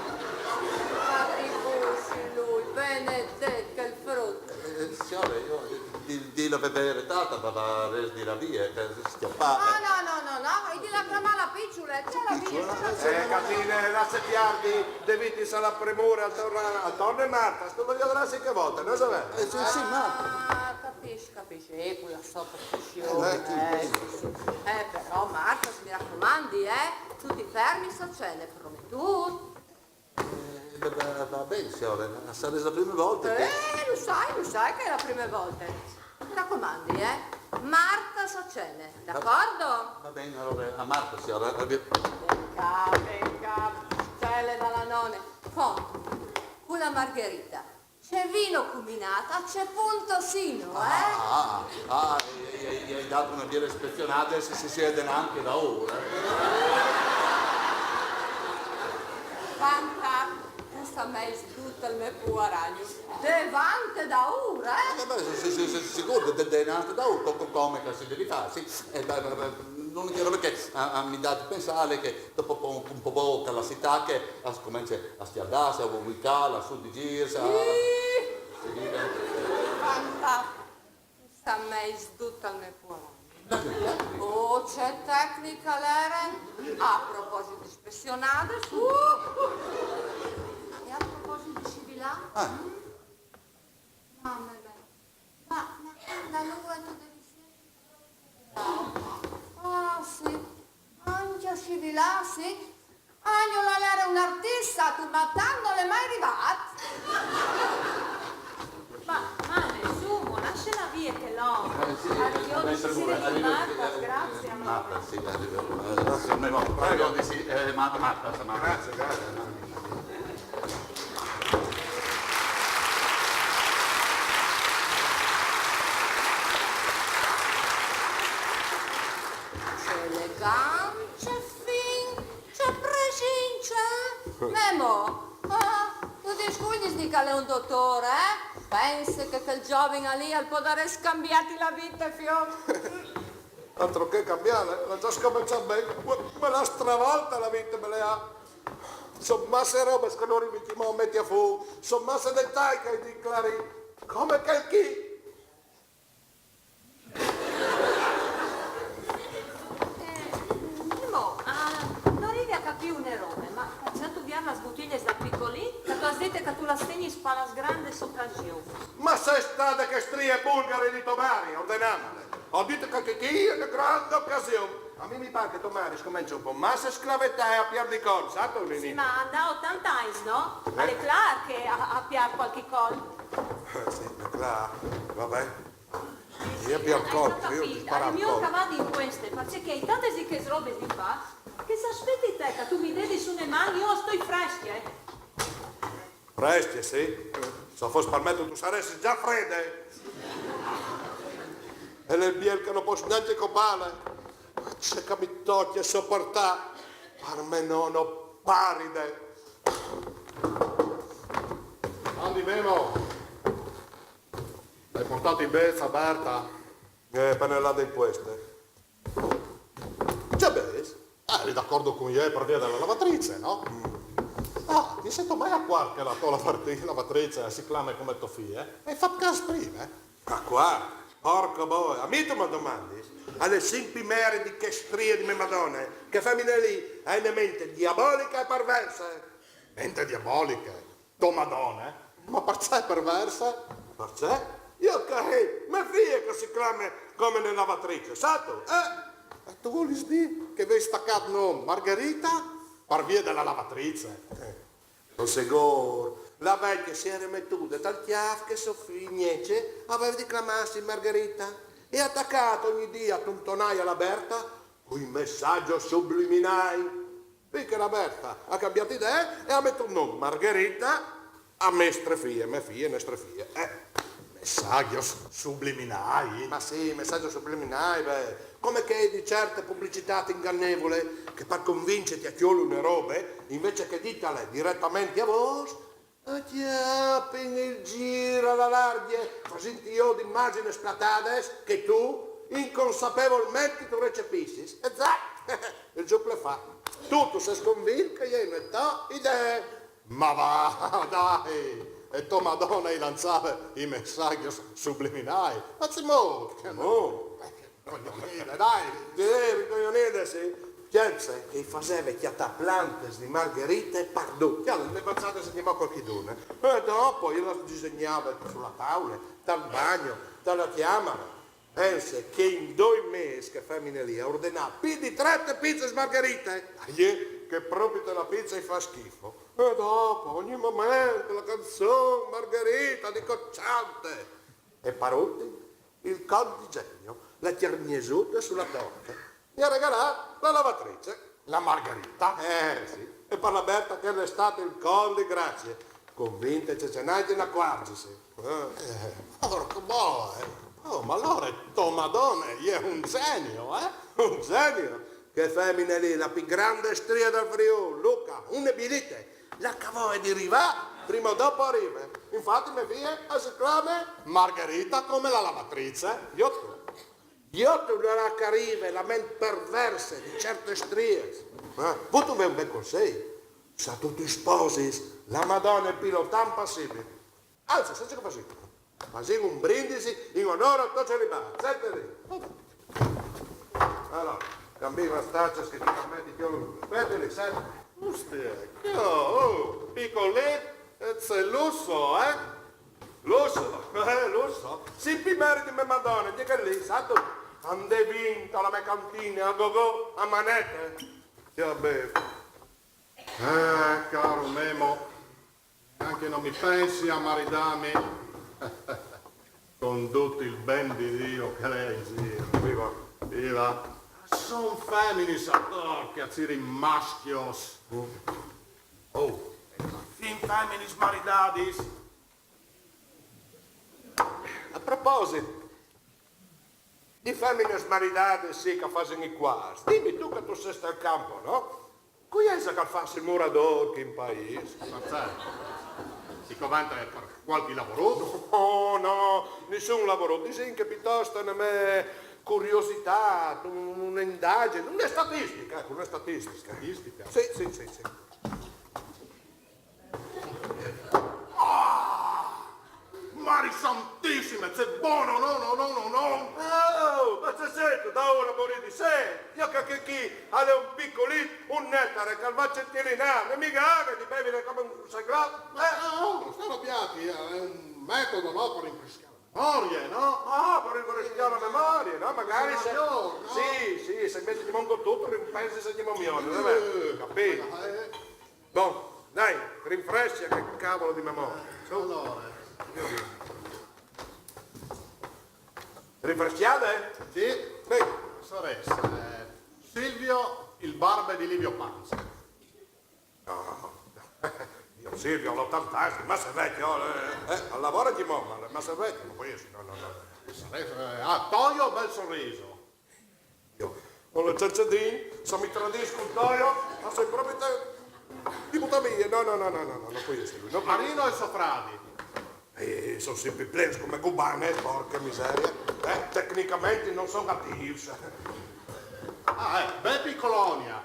Ca ti bussi lui, benedet chel frut. Eh, siore, jo, di, di la ve-, veretât, ma, ma varès di lâ vie, eh, che scjampâ. No, no, no, no, no, e di lâ a clamâ la piçule, ce la vie, ce la vie. Eh, Catine, lasse piardi, de vite sa la premure, al torne, al torne Marta, tu lu viodarâs che volte, no savêt? Eh, sì, sì, Marta. Ah, capìs, capìs, eh, cu la so profession, eh, eh, sì, sì. Eh, però Marta, mi racomandi, eh, tu ti fermis a cene, prometût. Eh, va, va, va ben, siore, ma sarès la prime volte che... Eh, lu sai, lu sai che e je la prime volte. Mi racomandi, eh? Martâs a cene, d'acuardi? Va ben, alore, a Marta, siore, a vi-... Ven ca, ven ca, stele da la none. Cont, cu la Margherita, ce vino cumbinât, a ce pont sino, eh? Ah, ah, ah, i, i, i ai dât une biele spezionade, sì, sì, sì, e je denant daûr, eh. Fantat, o soi mei dut il me puar agnul. Denant daûr, eh? Eh, beh, sì, sì, sì, sì, sigûr, de, de, denant daûr, co-, co-, come che si devi fâ, sì. Eh, beh, beh, beh, L'uniche robe che, ah, ah, mi dà di pensare che dopo po-, un po' che la si tache, ah, scomincia a scaldarsi, a vomitare, a su di girarsi, a... Guarda, sa mei sdut al me può. Oh, ce tecnica l'era! A proposit di spessionades, uh! E a proposit di scivilà, Ah. Mame mie, ma, ma quando lui tu devi sempre... Ah, sì, anche a scivilà, sì. Agno l'era un artista, tu, ma tant no l'è mai rivat. Ma, mame, su mo, lasciala via che l'om. Eh, sì, Arrivederci, eh, si vede arrivederci, Marta, eh, grazie, amore. Marta, sì, arrivederci. Eh, sì, prego, sì, eh, Ma-, Marta, sì, Marta. Grazie, grazie, Marta. Ce elegance, fin, ce presince. Memo, ah, tu discugnis di che l'è un dotor, eh? Pense che quel giovin lì al podarès cambiati la vita, fiò. Altro che cambiare, l'ha già scominciato bene. Me l'ha stravolta la vita, me l'ha. Son masse robe che non rivi a metti a fu, son masse dettagli che hai di clari. Come quel chi? Eh, Memo, ah, no rivi a capì une robe, ma se tu vier las butiglias dal picolin, che tu has dite che tu las tegnis par las grandes ocasiuns. Ma sei stata che strie bulgare di to mari, ordenamale. Ho detto che chi è una grande occasione. A mi mi pare che to mari scomincia un po' masse sclavetà e a pierdere i conti, sa tu, Sì, Nini? ma andà otanta agns, no? Al è clar che a, a pierd qualche col. Eh, sì, è clar. Vabbè. Io pierd Hai colpo, capì? io ti sparo Al è un miglior colpo. che vadi in queste, perché hai tantes di che robes di far, che se aspetti te che tu mi dedis une man, io stoi fresche, eh. Fresche, sì. Se fosse per me tu saressi già fredde. E nel biel che non posso neanche copare. Ma c'è che mi tocca sopportare. Per me non ho paride. Andi, Memo. Hai portato in beza Berta? Eh, pennellada in pueste. Già bes? Ah, eri d'accordo con lei per via della lavatrice, no? Ah, ti sento mai a cuar che la tua lavarti-, lavatrice si clama come to fie? E fa caso prima, eh? A cuar? Porco boe, a mi tu mi domandi? Alle simpi mere di che strie di me Madonna, che femmine lì, hai una mente diabolica e perversa. Mente diabolica? To Madonna, eh? Ma perché è perversa? Perché? Io che, me fie che si clama come una lavatrice, sa tu, eh? E tu vuoi dire che vei staccato nome Margherita per via della lavatrice? Eh. Lo segor, la vecchia si era mettuta tal chiaf che Sofì invece aveva di clamarsi Margherita e attaccato ogni dia a tontonai alla Berta con i messaggi subliminali. Finché la Berta ha cambiato idea e ha messo il nome Margherita a mestre fie, me fie, nestre fie. Eh, messaggio subliminale. Ma sì, messaggio subliminale, beh. Come che di certe pubblicità ingannevole che per convincerti a chiolo una robe, invece che ditale direttamente a voi, a chiappin il giro alla larghe, facendo io d'immagini splatates che tu, inconsapevolmente, tu recepissis. E già, il giuple fa. Tu, tu sei convinto che io non ho idee. Ma va, dai! E to Madonna i lanciava i messaggi subliminali. Ma ci mo, che mo? Coglionide, dai! Sì, coglionide, sì. Piense che i faceva chiattà plantes di margherite pardù. Chiaro, le baciate se chiamò qualchiduna. E dopo io la disegnava sulla tavola, dal bagno, dalla chiamera. Pense che in due mesi che femmine lì ha ordinato più di trenta pizze margherite. Iè, che proprio la pizza gli fa schifo. E dopo, ogni momento, la canzone Margherita di Cocciante. E per ultimo, il conte Genio, la cerniesuta sulla torta, gli ha regalato la lavatrice. La Margherita? Eh, sì. E per la Berta che è stato il conte Grazie. Convinta che ce n'hai una quarta, sì. Eh. Eh, porco boe. Oh, ma allora to Madonna è un genio, eh? Un genio. Che femmine lì, la più grande stria del Friuli, Luca, une bilite. La cavò di arrivare, prima o dopo arriva. Infatti, me fie, si chiama Margherita come la lavatrice. Io tu. Jo tu la carive la ment perverse di ciertis striis. Eh? Vûstu vê un bel consei? Se tu ti sposis, la Madone e pît l'otant passibil. Anzit, sâstu ce che fasìn? Fasìn un brindisi in onôr al to celibât. Senti li. Alore, cambìn lis tacis che ti permeti più. Senti li, senti. Ostia, che, oh, picolit, e ce lusso, eh? Lusso, eh, lusso. Sì, pi meriti me Madone, di chel li, sâstu? Andè vin ta la me cantine, a gogò, a manete. Che bel. Eh, caro Memo, neanche no mi pensi a maridâmi. Cun dut il ben di Diu che al è in zîr. Viva. Viva. Son feminis ator che a cirin mascjos. Oh, fin feminis maridadis. A proposit, di feminis maridadis, sì, che a fasin i cuarts. Dimi tu che tu sês tal campo, no? Cui isal che al fâs il muradôr chi in paîs? Ma sai, si covente par cualchi lavorut? No, no, nissun lavorut. Disìn che plitost une me curiositât, un, une indagin, une statistica, eco, une statistica. Statistica? Sì, sì, sì, sì. Ah! Mari santissime, ce bon, no, no, no, no, no. Oh, ma ce sêstu, da ora morî di sêt? Jo che, che chi al è un picolit, un netare, che al va a centilinâ, no mi gave di bevile come un sagrât. Eh, oh, sta rabiâti, eh, al è un metodi, no, par rinfrescjâ la memorie, no? Ah, par rinfrescjâ la memorie, no? Magari se... Sì, sì, se invezit ti monco dut, rinpensis e ti momioni, va ben? Eh. Capît? Eh, eh. Bon, dai, rinfrescje chel cavolo di memorie. Su. Alore. Rinfrescjade? Sì. Sì. Sarès, eh, Silvio, il barbe di Livio Panza. No, no, no. Jo Silvio al à otante agns, al è masse vecjo, eh, eh, al lavore di mo, ma al è masse vecjo, no pues jessi, no, no, no. Sarès, eh, ah, Tojo Belsoriso. Jo, cun il Cencedin, se mi tradis cun Tojo, ma soi propit te... di butâ vie, no, no, no, no, no, no pues jessi lui, no. Marino e so fradi. Eh, a son simpri plens come gubane, porca miseria. Eh, tecnicamente no son atîfs. Ah, eh, Bepi Colonia.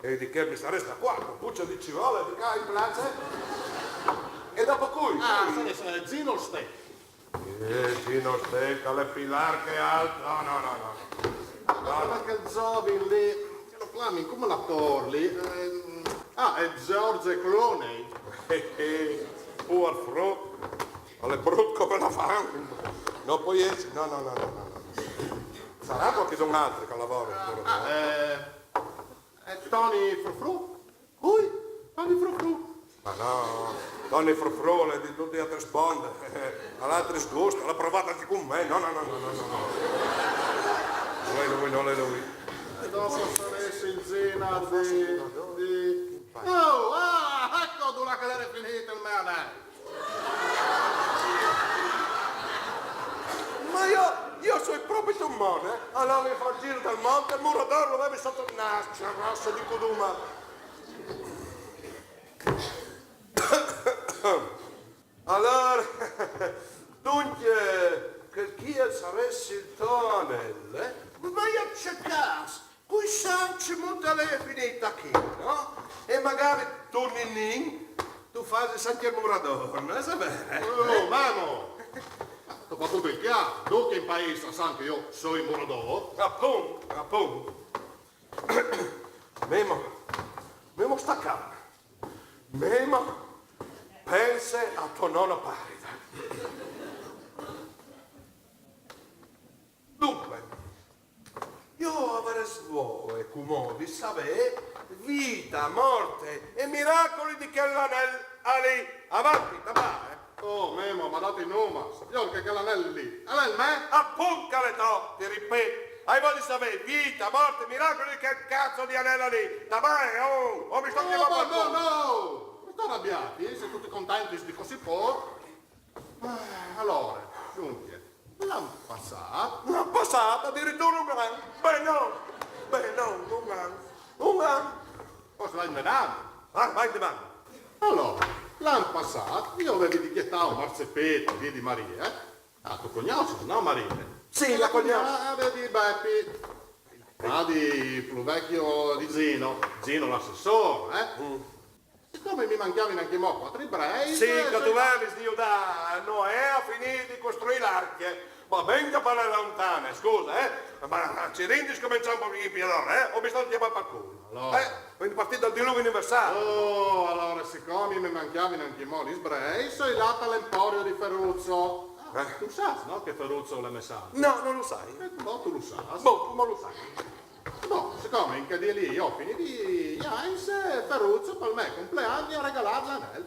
E di chel mi sarès dacuardi, cucj di civole di ca in place. E dopo cui? Ah, cui? Sarès, eh, Zino Stecchi. Eh, Zino Stecchi, al è plui larc che alt. No, no, no, no, no. Ma chel zovin li, che lu clamin, come l'ator li? Ehm, ah, al è George Clooney. Eh, eh, puar frut, al è brut come la fan. No pues jessi, no, no, no, no, no. Sarà cualchidun altri che al lavora, eh. Eh, Toni Frufru? Cui? Toni Frufru? Ma no, Toni Frufru al è di dute altre sponde. Al à altris guscj, al à provât ancje cun me. No, no, no, no, no, no. Nol è lui, nol è lui. E dopo sarès il zenar di, di... Oh, ah, eco dulà che al jere finît il me anel. Ma jo, jo o soi propit un mon, eh? Al volevi fâ il zîr dal mont, il muradôr lu vevi sot il nâs, ce rasse di cuduma. Alore, duncje, chel chi al sarès il to anel, eh? Ma jo ce câs, cui sa cemût al è finît chi, no? E magari tu, Ninin, tu fasis ancje il muradôr, no? Savêso? Oh, Memo! Tu fâs dut il cjâf, ducj in paîs a san che jo o soi muradôr. Apont, apont. Memo, Memo, sta calm. Memo, pense a to none paride. Duncje, jo o varès voie cumò di savê vite, mort e miracul di chel anel li. Avanti, tabà, eh. Oh, Memo, ma dâti nome. Siôr, che chel anel li al è il me? Apont che al è to, ti ripeti. O ai voie di savê vite, mort e miracul di chel cazzo di anel li. Tabà, eh, oh, oh, mi sto... No, no, no, no. No sta rabiâti, eh, se tu ti contentis di cussì pôc. Ah, alore, duncje, l'an passât... L'an passât adiriture un an. Ben no, ben no, un an. Un an. Forsit va indenant. Ah, va indenant. Alore, l'an passât, jo o vevi di gjetâ un marcjapet a vie di Marie, eh? Ah, tu cognossis, no, Marie? Sì, la cognòs. Ah, vedi, Bepi. Ah, di più vecchio di Gino. Gino l'assessore, eh? Mm. Siccome mi manchiavin anche mo quattro ebrei... Sì, che tu vevis di aiutà a Noè a finì di costruì l'arche. Va ben che parle lontane, scusa, eh? Ma ci rindi scomincià un po' più allora, eh? O mi sto chiamando per culo. Allora. Eh? Quindi partì dal diluvio universale. Oh, allora, siccome mi manchiavin anche mo lis breis, soi là all'emporio di Ferruccio. Ah, eh. Tu sas, no, che Ferruccio l'è messato? No, non lo sai. Eh, boh, tu lo sas. Boh, come lo sai? Boh, siccome in quel dì lì io ho finito i Heinz, Ferruccio per il mio compleanno mi ha regalato l'anello.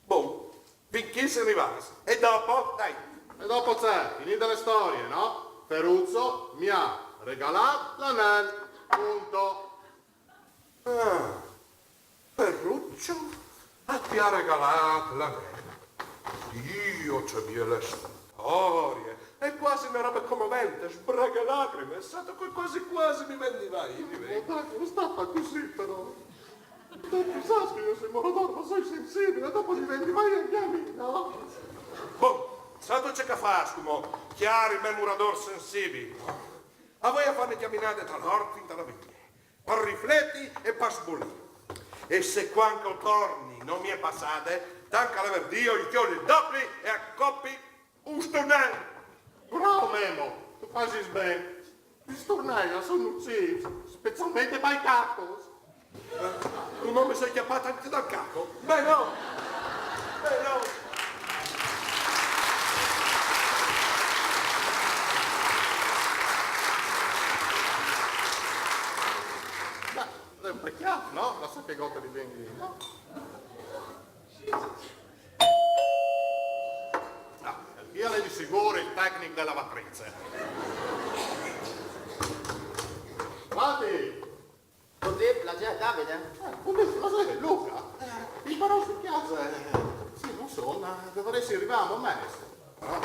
Bon, fin chi si rivàs. E dopo, dai. E dopo c'è, finita la storia, no? Ferruccio mi ha regalato l'anello. Punto. Ah, Ferruccio ti ha regalà l'anello. Dio, ce biele storie. È quasi una roba commovente, sbraghe lacrime, è stato che quasi quasi mi vendi vai, mi vendi. Ma dai, non sta a far così però. Tanto sai che io sono morador, ma sono sensibile, dopo mi vendi vai anche a me, no? Bon, sai ce che fas, come chiari me murador sensibile. A voi a fare camminate dall'orto in dalla vigna, per rifletti e per sbolì. E se quando torni non mi è passate, tanca la verdì, io gli chiodi il doppi e accoppi un sturnello. Bravo Memo, tu fai ben. Gli sturnelli sono uccisi, specialmente per i cacos. Eh, un uomo si è chiappato anche dal caco. Beh no! Beh no! Ma è un peccato, no? La sa che gotta di vin lì, no? Ah, chi è di sicuro il tecnico della lavatrice? Guardi! Oddio, la gente, Davide? Eh, come, ma sai, Luca? Eh, il barone si piace. Sì, non so, ma dovresti arrivare a un mese. Però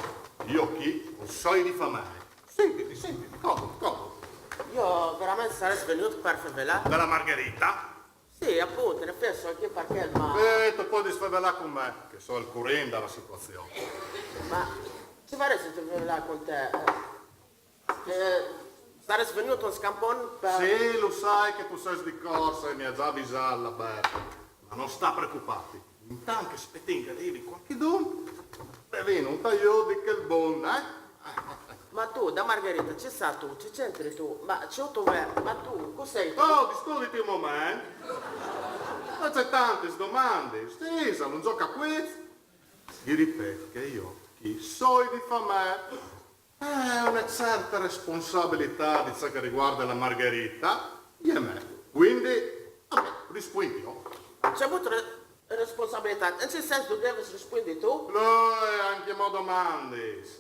io qui non so di famare. Sentiti, sentiti, comodo, comodo. Io veramente sarei svenuto per fevelà. Della Margherita? Sì, appunto, ne penso anche io perché, ma... Eh, tu puoi sfevelà con me, che so il currente della situazione. Ma ci vorresti fevelà con te? Eh, saresti venuto un scampon per... Sì, lo sai che tu sei di corsa e mi ha già avvisato la Berta. Ma non sta preoccuparti. Intanto che spettin che arrivi qualchidun, te vin un tagliò di quel bon, eh? Ma tu, da Margherita, ci sa tu, ci c'entri tu, ma ci ho tu ver, ma tu, cos'hai tu? Oh, discutiti un momento. Ma c'è tante domande. Sì, se non gioca a quiz. Gli ripeto che io chi soi di famè. Eh, una certa responsabilità di ciò che riguarda la Margherita, e me. Quindi, vabbè, rispondi io. C'è molto re- responsabilità, in che senso devi rispondere tu? No, è anche mo domandis.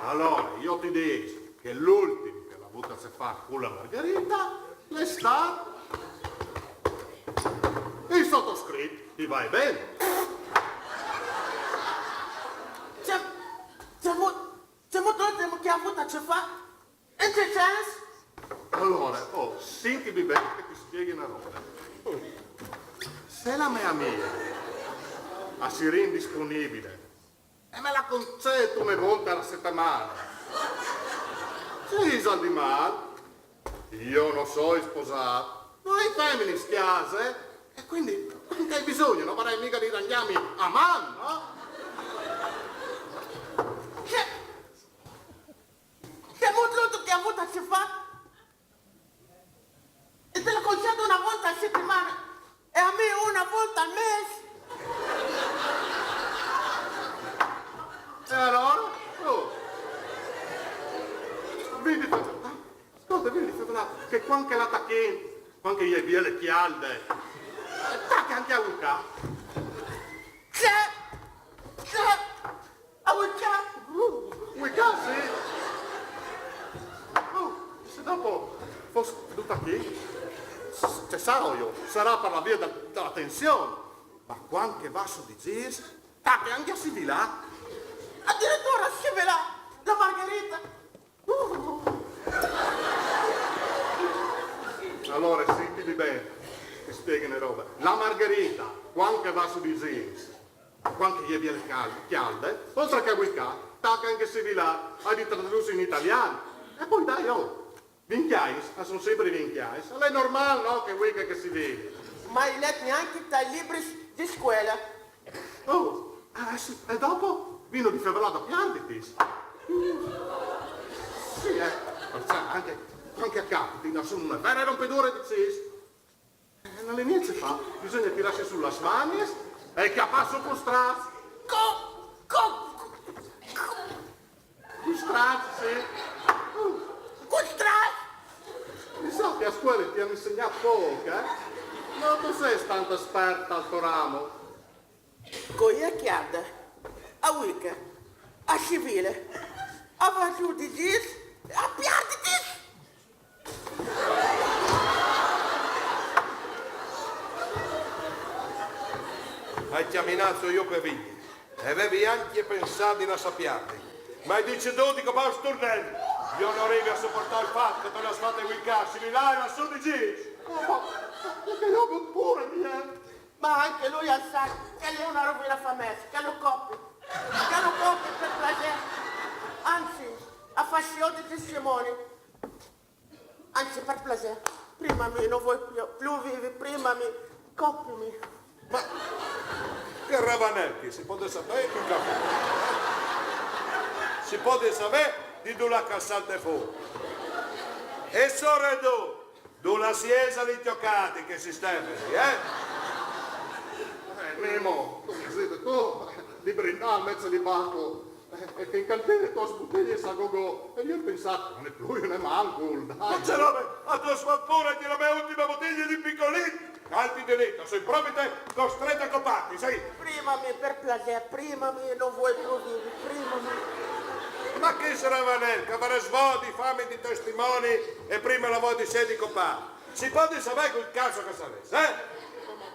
Allora, io ti dico che l'ultimo che l'ha avuta a fare con la Margherita l'è stato il sottoscritto, ti va bene? C'è, c'è mo- Siamo tutti che ha avuto a che fare? E c'è chance? Allora, oh, sentimi bene che ti spieghi una roba. Se la mia amica a si rende disponibile e me la concede una volta alla settimana, ci isal di mal? Io non sono sposato, noi femmine schiase, e quindi quando hai bisogno non vorrei mica di rangiarmi a mano, no? Che Che mututo che ha avuto a che fare? E te la concedo una volta a settimana e a me una volta al mese. E allora? Oh. Vedi, ascolta, vedi, che quando che la tacchini, quando che gli è biele chialde, tacca anche a Luca. C'è! C'è! A vuoi già? Vuoi già, sì? Oh, se dopo fosse tutta qui, se sa io, sarà per la via del- della tensione. Ma quando che va su di Zis, tacca anche a Sivilà. Addirittura a Sivilà, la Margherita. Allora, sentimi bene, ti spiego una roba. La Margherita, quando che va su di Zis, quando che gli è biele cal- chialde, oltre che a Wicca, Tacan che si vila, a di tradus in italian. E poi dai, oh, vincjais, a son simpri vincjais. Al è normal, no, che vuei che, che si vili. Ma i let gnanca tai libris di scuela. Oh, eh sì, e dopo vino di fevelà da piarditis. Sì, eh, parcè anca, anca a capiti, no, son une vere rompidure di cis. Eh, no l'è gnente ce fâ, bisogna tirâsi su las manis e cjapâ su cul straç. Co, co, Cul straç, sì. Cul straç! Mi sa che a scuele ti àn insegnât pôc, eh? No tu sês tant esperta al to ramo. Coia cjarda, a vuica, a si vile, a va zù di dîs, a piarditis! Ai cjaminât sù jo pe vigne. E vevi ancje pensât di lassâ piardi. Ma ai decidût di copâ un sturnel. Jo no rivi a sopuartâ il fat che tu le âs fate vuicâ, si vila e lâ sù di dîs. Oh, ma, ma che jo pure mi, eh? Ma anca lui al sa che al è une rovine famee, che lu copi, che lu copi par plasê. Anzit, a fâ siodi testimoni. Anzit, par plasê, primami, no vuei plui, plui vivi, primami, copimi. Ma che ravanel che si podès savê cui che al fâs? Si podès savê di dulà che al salte fûr? E soredut, dulà si ese li cjocâts chei sistemi, eh? Eh, Memo, come si dîs tu, di brindâ al mieç di Baco. Eh, e fin che al tien lis butelis a gogò, e jo o ai pensât, no l'è plui, no l'è mancul, dai. Ma ce robe, tu âs fat pôre di la mê ultime butilie di Piccolin? Alti delitti, o soi propit costret a copâti, sì. Primami, par plasê, primami, no vuei plui vivi, primami. Ma chest ravanel, che al varès voie di fâmi di testimoni e prime al à voie di sedi copât. Si podès savê cui cazzo che al sarès, eh?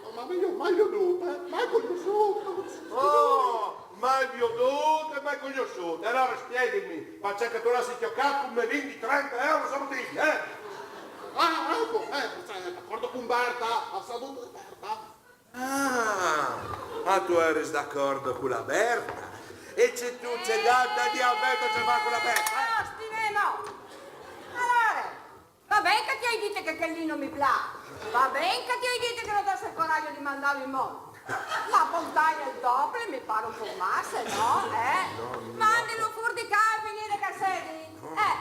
Ma, ma mi lu ai mai viodût, eh? Mai cognossût. Oh, mai viodût e mai cognossût. E alore spieghimi, parcè che tu lu âs cjocât cun me vin di trente euros a butilie, eh? Ah, eco, eh, cioè, d'acuardi cun Berta, a salute di Berta. Ah, ma tu jeris d'acuardi cu la Berta? E ce tu, ce gh'âstu di aver a fâ cu la Berta? Oh, Stivemo! Alore, va ben che ti ai dite che chel li no mi plâs. Va ben che ti ai dite che no dâs il coragjo di mandâlu in mont. Ma puntâi il dople mi pâr un pôc masse, no? Eh? Mandilu fûr di ca e finìle che al sedi. Eh.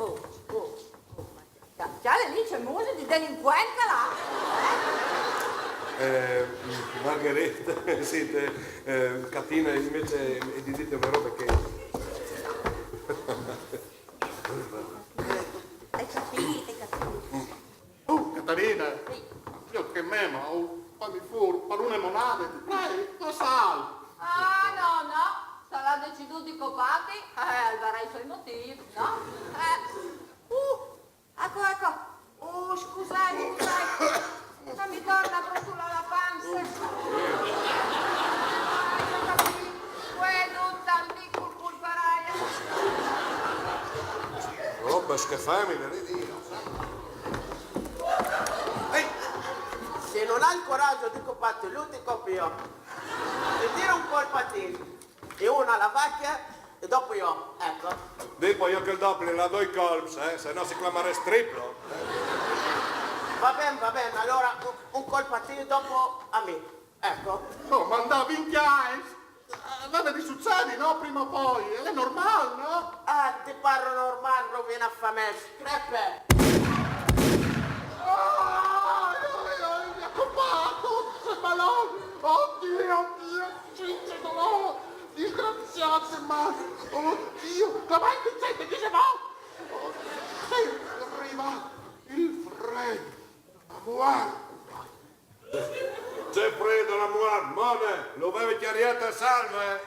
Oh, oh, oh, ma cjale li ce muse di delincuent che al à. Eh, Margherita, sint, eh, Catina, invezit, eh, di dîti une robe che... Ai capît, ai capît. Oh, Catarina, jo chê Memo, oh, fâmi fûr, par une monade, ti prei, no sâstu. Ah, no, no, se al à decidût di copâti, eh, al varà i siei motîfs, no? Eh, uh, eco, eco. Oh, scusait, scusait, che mi torne a brustulâ la panze. Ah, ai capît, vuei dut tant di cul cûl par aiar. Robe schifose, mi vien di dî. Se no àl il coragjo di copâti lu, ti copi jo. E tire un colp a ti, e une a la vacje, e dopo jo, eco. Dî po jo che il dople al à doi colps, eh, se no si clamarès triplo. Va ben, va ben, alore un, un colp a ti, dopo a mi. Eco. No, ma al à vincj agns. Eh, al veve di sucedi, no? Prime o poi, al è normâl, no? Ah, ti pâr normâl, rovine famee, screpe! Ah, mi à copât, ce balon! Oddio, oddio, ce dolôr! Disgraziât, ma... Oddio! Come, Vincent, che se fa? Oddio, sì, al rive il fret, la muart. Ce fret, la muart, mone, lu vevi cjariât a salve, eh?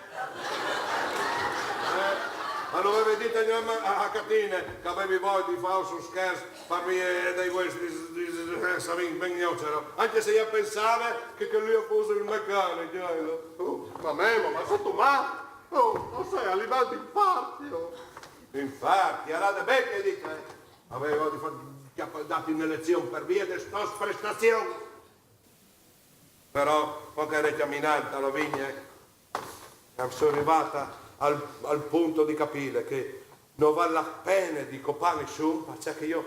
Eh, ma lu vevi dit a, a, a Catine, che o vevi voie di fâus un scherç par vie dai vuestris, di, di, eh, savint ben jo ce rôt. Ancje se jo o pensave che, che lui al fos il mecanic, eh, no? Oh, ma Memo, ma sêstu mat? Oh, o soi a livel di infarcjo. Infarcjo, al à ben che al à dit, eh? O vevi voie di fâ, di dâti une lezion par vie des tôs prestazions. Però, po che o jere cjaminant a la vigne, o soi rivât a, al, al punto di capire che no val la pena di copar nissun, parcè che jo,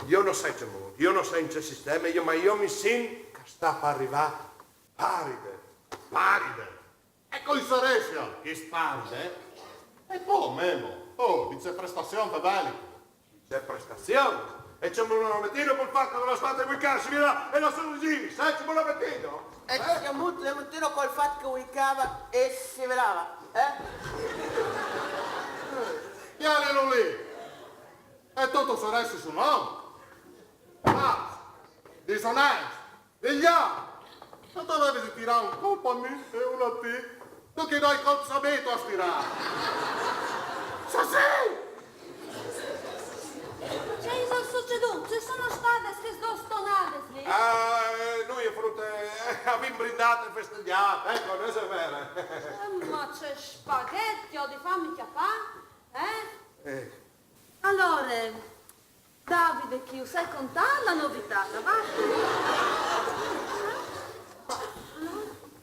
jo no sai ce mût, jo no sai in ce sisteme, jo, ma jo mi sint che sta par rivâ Paride. Paride? E cui saressial chei Paride? E po, Memo, oh, di ce prestazion te velico? Di ce prestazion? E ce me lo metino col fat che no l'à fat vuicâ, si vede, e no soi in gîr, sai ce me lo metino? E ce me lo metino col fat che vuicava e si velava, eh? Cjalilo li! E tu, tu saressis un om? Fals, disonest, vigliâc! No tu vevis di tirâ un colp a mi e un a ti? Tu chei doi colps a mi tu âs tirâts! Sassì! Ce isal sucedût? Ce sono stadis chês dôs tonadis li? Ah, eh, nuie, frute, eh, o vin brindât e festegjât, eco, no isal vêr? Eh, ma ce spaghetti, o ai di fâmi cjapâ, eh? Eh. Alore, Davide, chi, us ai contât la novitât, va? Ma,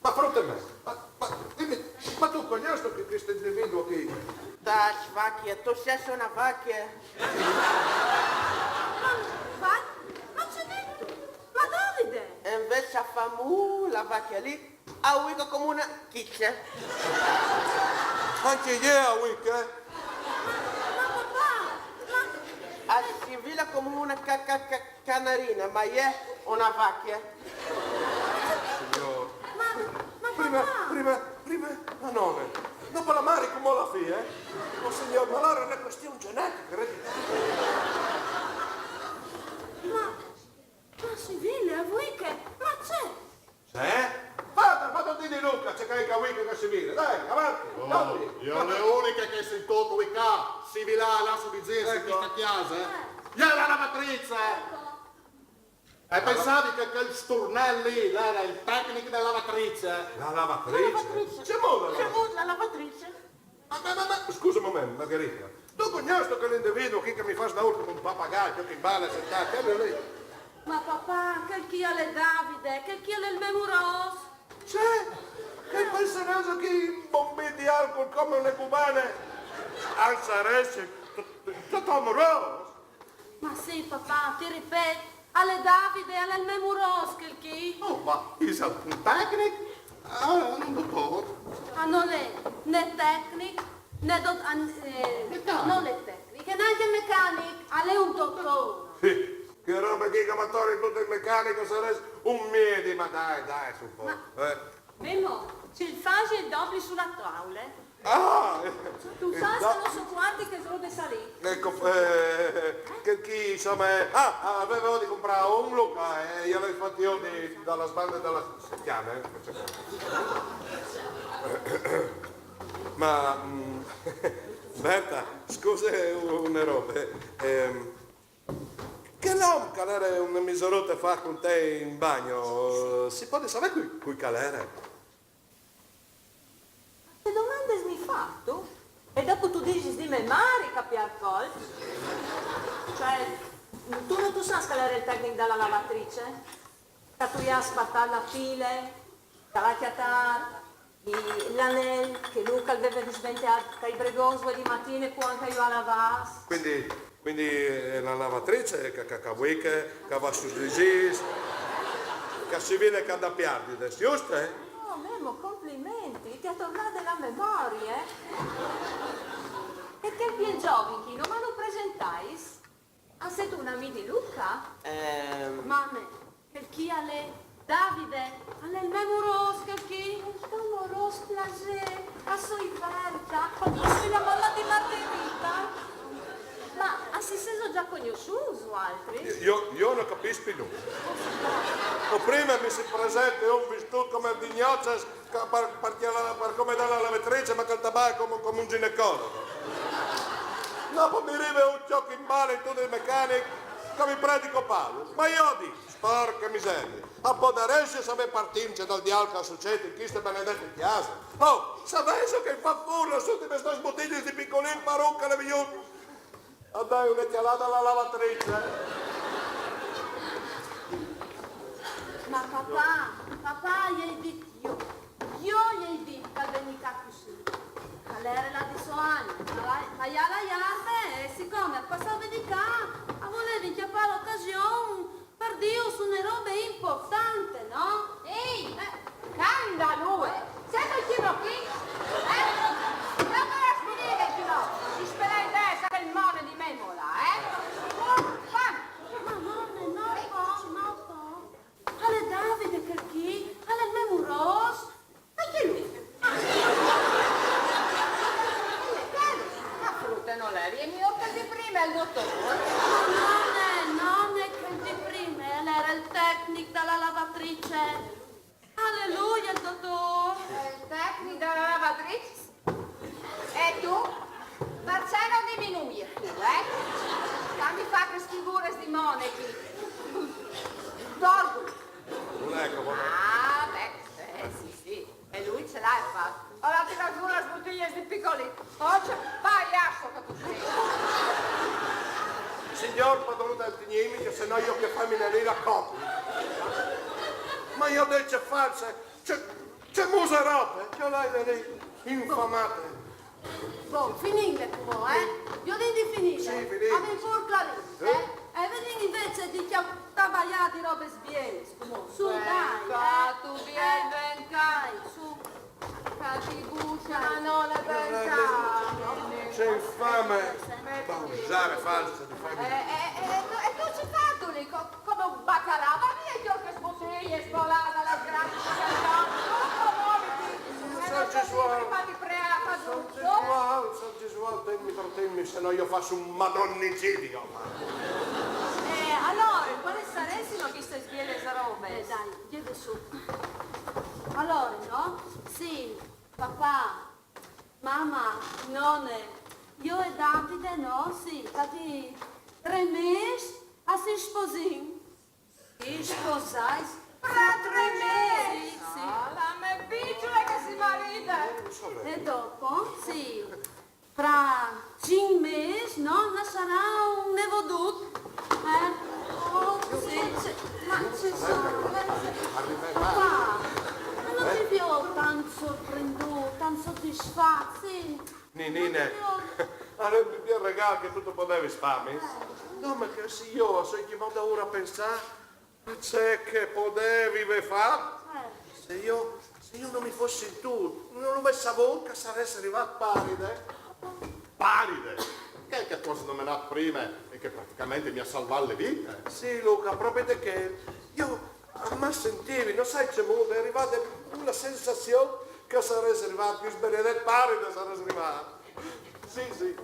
ma frute me, ma, ma dimi, ma tu cognossistu chest individuo chi? Tace, vacje, tu sês una vacje. Ma, ma, ma ce dîstu? Ma Davide! E invezit a fâ mu la vacje li, a vuiche come une chice. Ancje jê a vuiche? Ma papà, ma... A sivile come une ca-, ca-, ca-, canarine, ma e je une vacje. Signôr. Ma, ma papà. Prime, prime, prime la none, dopo la mari, cumò la fie, eh? Oh, signôr, ma alore e je une cuestion gjenetiche, ereditare. Ma, ma sivile, a vuiche, ma ce? Ce? Fate, fate dî di Luca ce che e je che a vuiche, ce sivile. Dai, avanti, oh, dai. Jo le uniche che o ai sintût vuicâ, sivilâ, lassimi dî, in cheste cjase, eh? E je la lavatrice! Eco. E pensavi che chel sturnel li al jere il tecnic de lavatrice? La lavatrice? La lavatrice. Ce mût la lavatrice? Ce mût la lavatrice? Ma, ma, ma, ma, scuse un moment, Margherita. Tu cognossistu chel individuo chi che mi fâs dâ come un papagai, chel che al è sentât, chel li? Ma papà, chel chi al è Davide, chel chi al è il me murôs. Ce? Chel penseroso chi, imbombît di alcol come une cubane? Al sarès to, to, to murôs? Ma sì, papà, ti ripet, al è Davide, al è il me murôs, chel chi. Oh, ma isal un tecnic? Ah, un dotôr? Ah, nol è né tecnic, né dot-, ah, eh, mecanic. Nol è tecnic, e nancje mecanic, al è un dotôr. Sì, chê robe chi che a torni dut in mecanica, al sarès un miedi, ma dai, dai, su un pôc, eh. Memo, ce fâs il dobli su la taule? Ah! Tu sâs che no so cuarti chês robis li. Eco, eh, chel chi, insome, eh, ah, ah, o vevi di comprâ un, Luca, eh, e lu ai fat jo di, da la sbande da la scjane, eh. Ma, mm, Berta, scuse une robe, ehm, chel om che al jere une miserute fa cun te in bagno, si pues savê cui, cui che al jere? Ce domandis mi fâs tu? E dopo tu disis di me mari, che a piert colp. Cioè, tu no tu sâs che al jere il tecnic de lavatrice? Che tu i âs spartât la pile, che al à cjatât i, l'anel, che Luca al veve dismenteât tai bregons vuê di matine cuant che ju âs lavâts. Cuindi Cuindi, eh, la lavatrice che, che, che a vuiche, che a va sui disîs, che si vede che e à da piardi, al è just, eh? Oh, Memo, complimenti, ti à tornade la memorie, eh? E chel biel zovin chi, no me lu presentais? Ah, sêstu un amì di Luca? Ehm. Mame, chel chi al è Davide, al è il me murôs, chel chi. Il to murôs, plasê, a soi Berta, a soi la mame di Margherita. Ma a si sêso za cognossûts, vualtris? Jo, jo no capìs plui nuie. O prime mi si presente un vistût come di gnocis, che par, par cjalâ, par come dâ la lavatrice, ma che al tabaie come, come un ginecologo. Dopo mi rive un cjoc in bale, intun mecanic, che mi predi di copâlu. Ma jo o dîs, porca miseria, a podarès savê par timp ce dal diâl che al sucêt in cheste benedete cjase? Oh, savêso che i ai fat fûr lis ultimis dôs butigliis di Piccolin par un che al è vignût a dâi une cjalade a la lavatrice? Ma papà, papà, i ai dit jo, jo i ai dit che al vegni ca cussì. Al L'era là di so agne, ma la, ma i à la jarbe e sicome a passave di ca, a volevin cjapà l'ocasion par dîus une robe importante, no? Ehi, eh, scandaluse! Sêstu chi chi? Eh? Dulà sêstu finide chi chi? Ti spelai in teste il mone di Memola, eh? Oh, fan! Ma no, no, no, po, no, po. Al è Davide chel chi, al è il me murôs. Ma chi lu è? Ma frute, nol eri miôr chel di prime, il dotôr? Ma nol è, nol è chel di prime, al era il tecnic da la lavatrice. Al è lui il dotôr. Eh, il tecnic da la lavatrice? E tu? Parcè no diminuî tu, eh? Cjale, fâs chês figures di mone chi. Torgu. Nol è comò. Ah, beh, eh, sì, sì. E lui ce l'à fat. Al à tirât zù las butiglies di Piccolì. Oh, ce paiasso che tu sês. Signôr, pardonait, tignimi, che se no jo chê famine li la copi. Ma jo dîs, ce false, ce, ce muserote, ce lere li, infamate. Bon, finìnle cumò, eh? Viodìn di finîle. Sì, finìnle. Avìn pôr clarît, eh? Eh? E viodìn invezit di cjatâ, tabaiâ di robis bielis, cumò. Su, dai, eh? Ven ca, tu vien, ven ca. Dai, su. Ca ti busce, ma no le pensa. Ce infame pausare false di famine. Eh, eh, eh, e tu, e tu ce fâstu li? Co-, come un bacalà, va vie, jo chês butiglies scolade, las gratis, che no. Dopo moviti. San Gesualdo. Prima di preâ, fa San Gesualdo, San Gesualdo, temi, tratemmi, se no jo fâs un madonnicidio. Eh, alore, cualis saressino chestis bielis robis? Eh, dai, jedi su. Alore, no? Sì, papà, mame, none, jo e Davide, no? Sì, ca di trê mês a si sposìn. Sposâts? Fra trê mês! Sì, sì. Ah, la mê piçule che si maride! E dopo? Sì. Fra cinc mês, no? Al nassarà un nevodut. Eh? Oh, sì. Ma ce, ma ce sore? Papà, ma no ti viôt tant sorprendût, tant sodisfat, sì. Ninine, al è il pi biel regâl che tu tu podevis fâmi. Dome che sì, jo o soi cjamât daûr a pensâ a ce che o podevi vê fat. Eh. Se jo, se jo no mi fos sintût, no lu ves savût che al sarès rivât Paride. Paride? Chel che tu âs nomenât prime e che pratichementri mi à salvât la vite. Sì, Luca, propit chel. Jo, ma sentivi, no sai cemût, e je rivade la sensazion che al sarès rivât, chest benedet Paride al sarès rivât. Sì, sì.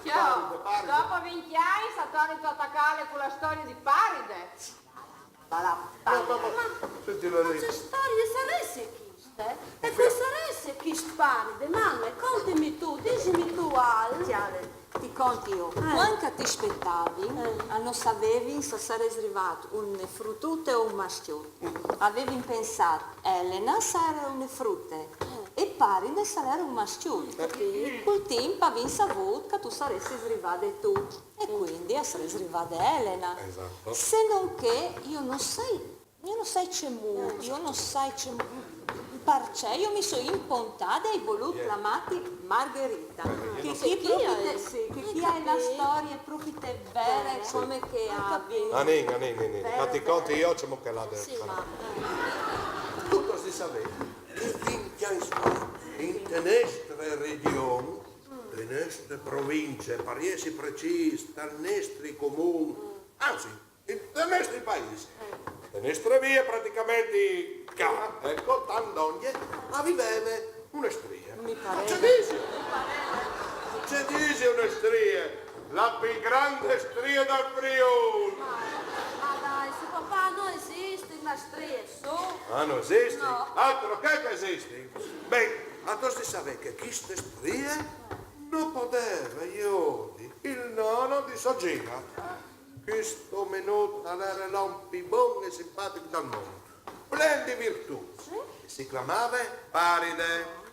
Ciò, Paride, Paride. Dopo vincj agns a tornito a tacâle cu la storie di Paride. Ma la... Ma, ma, ma, senti, la... Ma ce storie sarès cheste? E cui sarès chest Paride? Mame, contimi tu, disimi tu alc. Cjale, ti conti jo. Eh. Cuant che ti spietavin, eh, a no savevin se al sarès rivât une frutute o un mascjut. A vevin pensât Elena al sarès une frute e Paride al sarès un mascjut. Capît? Cul timp a vin savût che tu saressis rivade tu e cuindi al sarès rivade Elena. Esatto. Se no che jo no sai, jo no sai cemût, jo no sai cemût, parcè jo mi soi impontade e o ai volût clamâti Margherita. Che chi propit, sì, che chi e je la storie propit vere, come che a vin. Anìn, anìn, anìn. Ma ti conti jo cemût che al à de... Sì, ma... Tu tu âs di savê che vincj agns fa, inte nestre regjon, te nestre provincie, par jessi precîs, tal nestri comun, anzit, inte nestri paîs, te nestre vie pratichementri ca, eco, tant dongje, a viveve une strie. Mi pâr. Ma ce disi? Ce disi une strie? La plui grande strie dal Friûl! Ma, ma dai, su, papà, no esistin las striis, su! Ah, no esistin? No. Altro che che esistin! Ben, tu âs di savê che cheste strie no podeve jodi il nono di sô Gina. Chest omenut al jere l'om plui bon e simpatic dal mont, plen di virtûts. Sì? E si clamave Paride.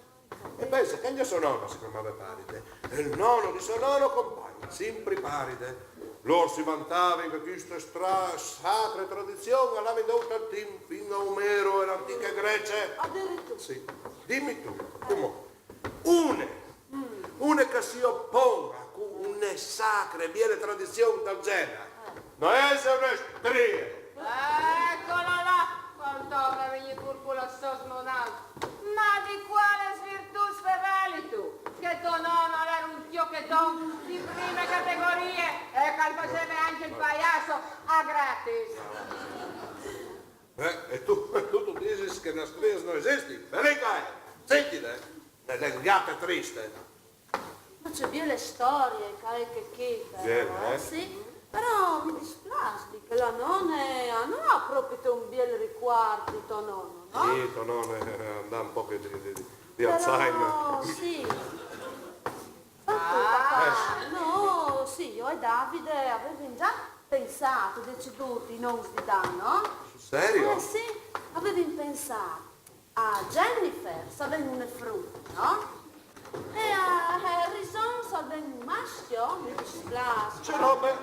E pense che ancje so nono si clamave Paride. E il nono di so nono compagn, simpri Paride. Lôr si vantavin che cheste stra-, sacre tradizion a lavin daûr tal timp fin a Omero e la antiche Grece. Adiritura. Sì. Dimi tu, cumò, une, mm, Une che si opon a cu une sacre biele tradizion dal genar. No ese une strie. Eccolo là, col torno vegni pur cu lo sto smonal. Ma di quale svirtù sfevelitu? Che to nono l'era un tiocheton di prime categorie e che al faseve anche il paiasso a gratis. Eh, e tu, tu, tu disis che las strias no esistin? Verin ca, eh? Sentile, eh? Le, le gate triste. Ma ce biele storie che e je chê chi, però, Biele, eh? Sì. Però mi displas di che la none, eh, no à propit un biel ricuart di to nono, no? Sì, to nono, eh, al à un pôc di, di, di Però, Alzheimer. Sì. Ma tu, papà, no, sì, jo e Davide o vevin za pensât, decidût i nons di dâ, no? Sul serio? Eh, sì, o vevin pensât a Jennifer, savint une frute, no? E a Harrison, savint un mascjo, mi displas. Ce robe?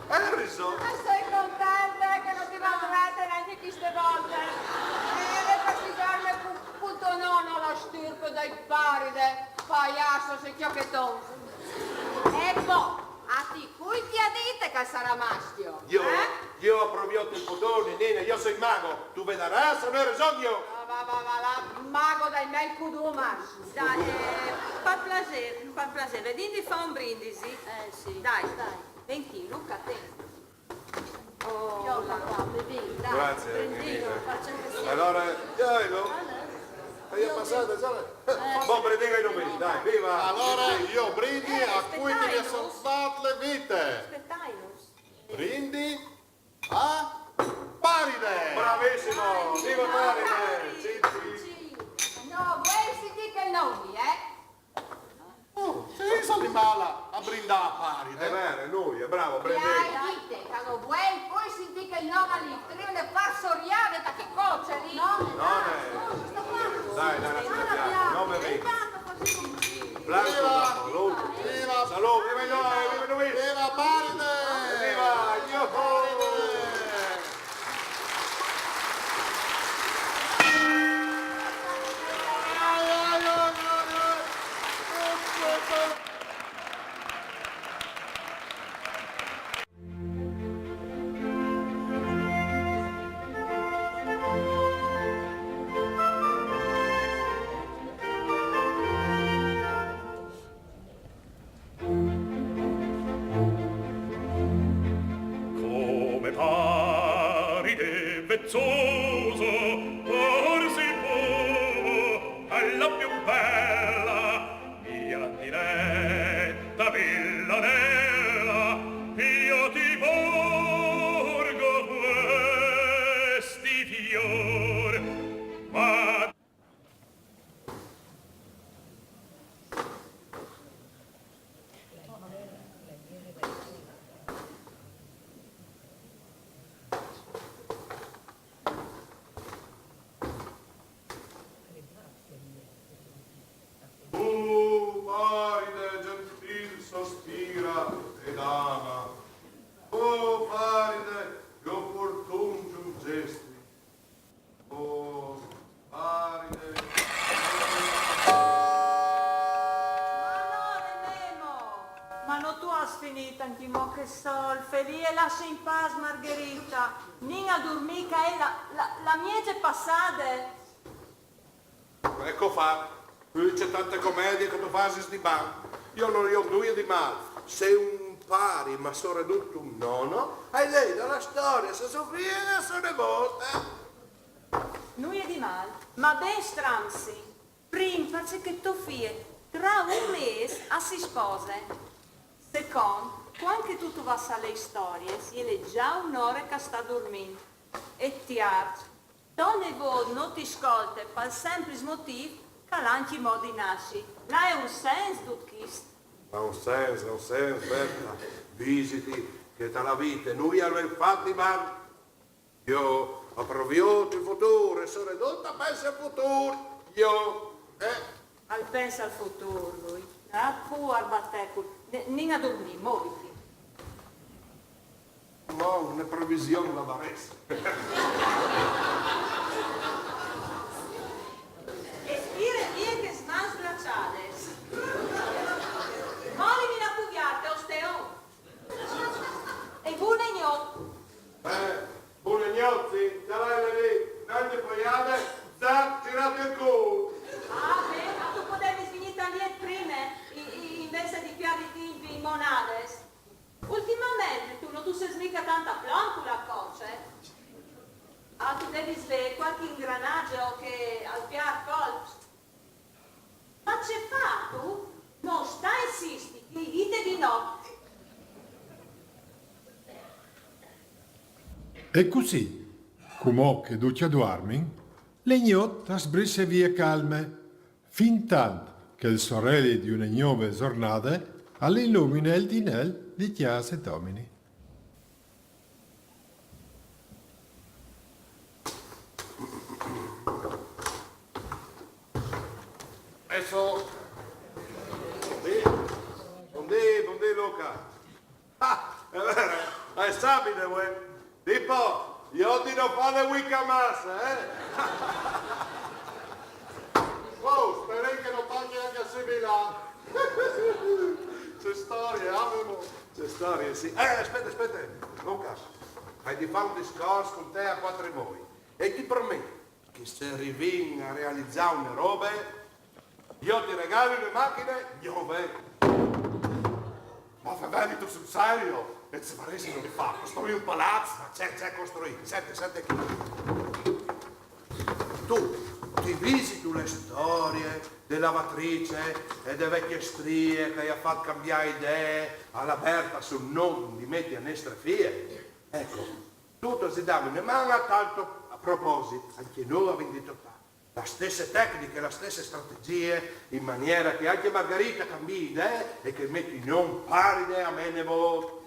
Harrison? Eh, soi contente che no ti vês dovût nancje cheste volte. E al è par sfidarme cu, cu to nono, la stirpe dai Paride, paiasso e tiocheton. E po, a ti, cui ti à dite che al sarà mascjo? Jo, eh? Jo o proviôt il futur, Ninine, jo o soi mago, tu vedarâs se no ai reson jo. Va, va, va, va, va, mago dai miei cudumars. Dai, eh, par plasê, par plasê, vedìn di fâ un brindisi. Eh, sì. Dai, dai. Ven chi, Luca, ten. Oh, là, là, bevìn, dai. Grazie, brindìn, Ninine. Facciamo così. Alore, dai, no? Alore. E je passade, sa? Eh. Bon, brindìn, dai, viva! Alore, jo brindi a cui che mi à salvât la vite. Aspetaimus. Brindi a Paride! Bravissimo! Viva Paride! Sì, sì. No vuei sintî chel non li, eh? Oh, ce isal di mâl a brindâ a Paride? È vero, è lui, è bravo, brindìn. Dai, dite, che no vuei po sintî chel non li, tremende par soriade, ta che coce li. No, no. Dai, dai, aspettiamo, non bevi. Blanco, viva! Salute, viva noi, viva noi! Viva Paride! Viva! Io! Come pari di vezzoso, or si può alla più bella mia diletta villanella, io ti porgo questi fior, ma Oh, paride, gentil sospira ed ama. Oh, paride, che oportun giungesti. Oh, paride. Ma no, Nemo! Ma no tu âs finît ancjemò chê solfe li? E lasse in pâs Margherita. Nin a durmî, che e je la, la, la mieze passade. Eco fat, plui ce tante comedie che tu fasis di ban. Jo no i ôt nuie di mâl. Se un pari, ma soredut un nono, al lei da la storie a sô fie e a sô nebote. Nuie di mâl, ma ben stramsin. Prin, parcè che tô fie tra un mês a si spose. Secont, cuant che tu, tu vâs a lei storiis, e je za une ore che e sta durmint. E tiart, to nevôt no ti scolte pal sempliç motîf che al à ancjemò di nassi. Là e je un sens dut chest. Ma un sens, un sens, Berta. Visiti che ta la vite nuie al ven fat di ban. Jo o proviôt il futûr, e soredut o pense al futûr. Jo, eh. Al pense al futûr, lui. Ah, puar batecul. N-, nin a durmî, moviti. Ma une prevision la varès. E spire vie chês mans glaçades. Risvee qualche ingranaggio che al piar colps. Ma ce fâstu? No sta insisti, ti dîs di no. E cussì, cumò che ducj a duarmin, la gnot a sbrisse vie calme, fin tant che il soreli di une gnove zornade al ilumine il dinel di cjase domini. Adesso. Bundì, bundì, bundì, Luca. Ah, è vero, eh? Hai sapite, uè. Tipo, io ti non fare mica massa, eh? Oh, sperem che non tocchi anche a Sibila. Ce storie, eh, Memo? Ce storie, sì. Eh, aspetta, aspetta, Luca. Hai di fare un discorso con te a quattro môi. E ti prometto che se riviamo a realizzare una roba, io ti regalo una macchina nuova. Ma fai venire sul serio? E se faressimo di fare, costruire un palazzo, ma c'è, c'è costruito. Senti, senti qui. Tu, ti visiti le storie delle lavatrici e delle vecchie strie che ha fatto cambiare idea alla Berta sul nome di mettere a nostre figlie? Ecco, tu ti si dà una mano a tanto a proposito, anche noi abbiamo detto la stesse tecniche, la stesse strategie, in maniera che anche Margherita cambi idee e che metti non Paride a menevo.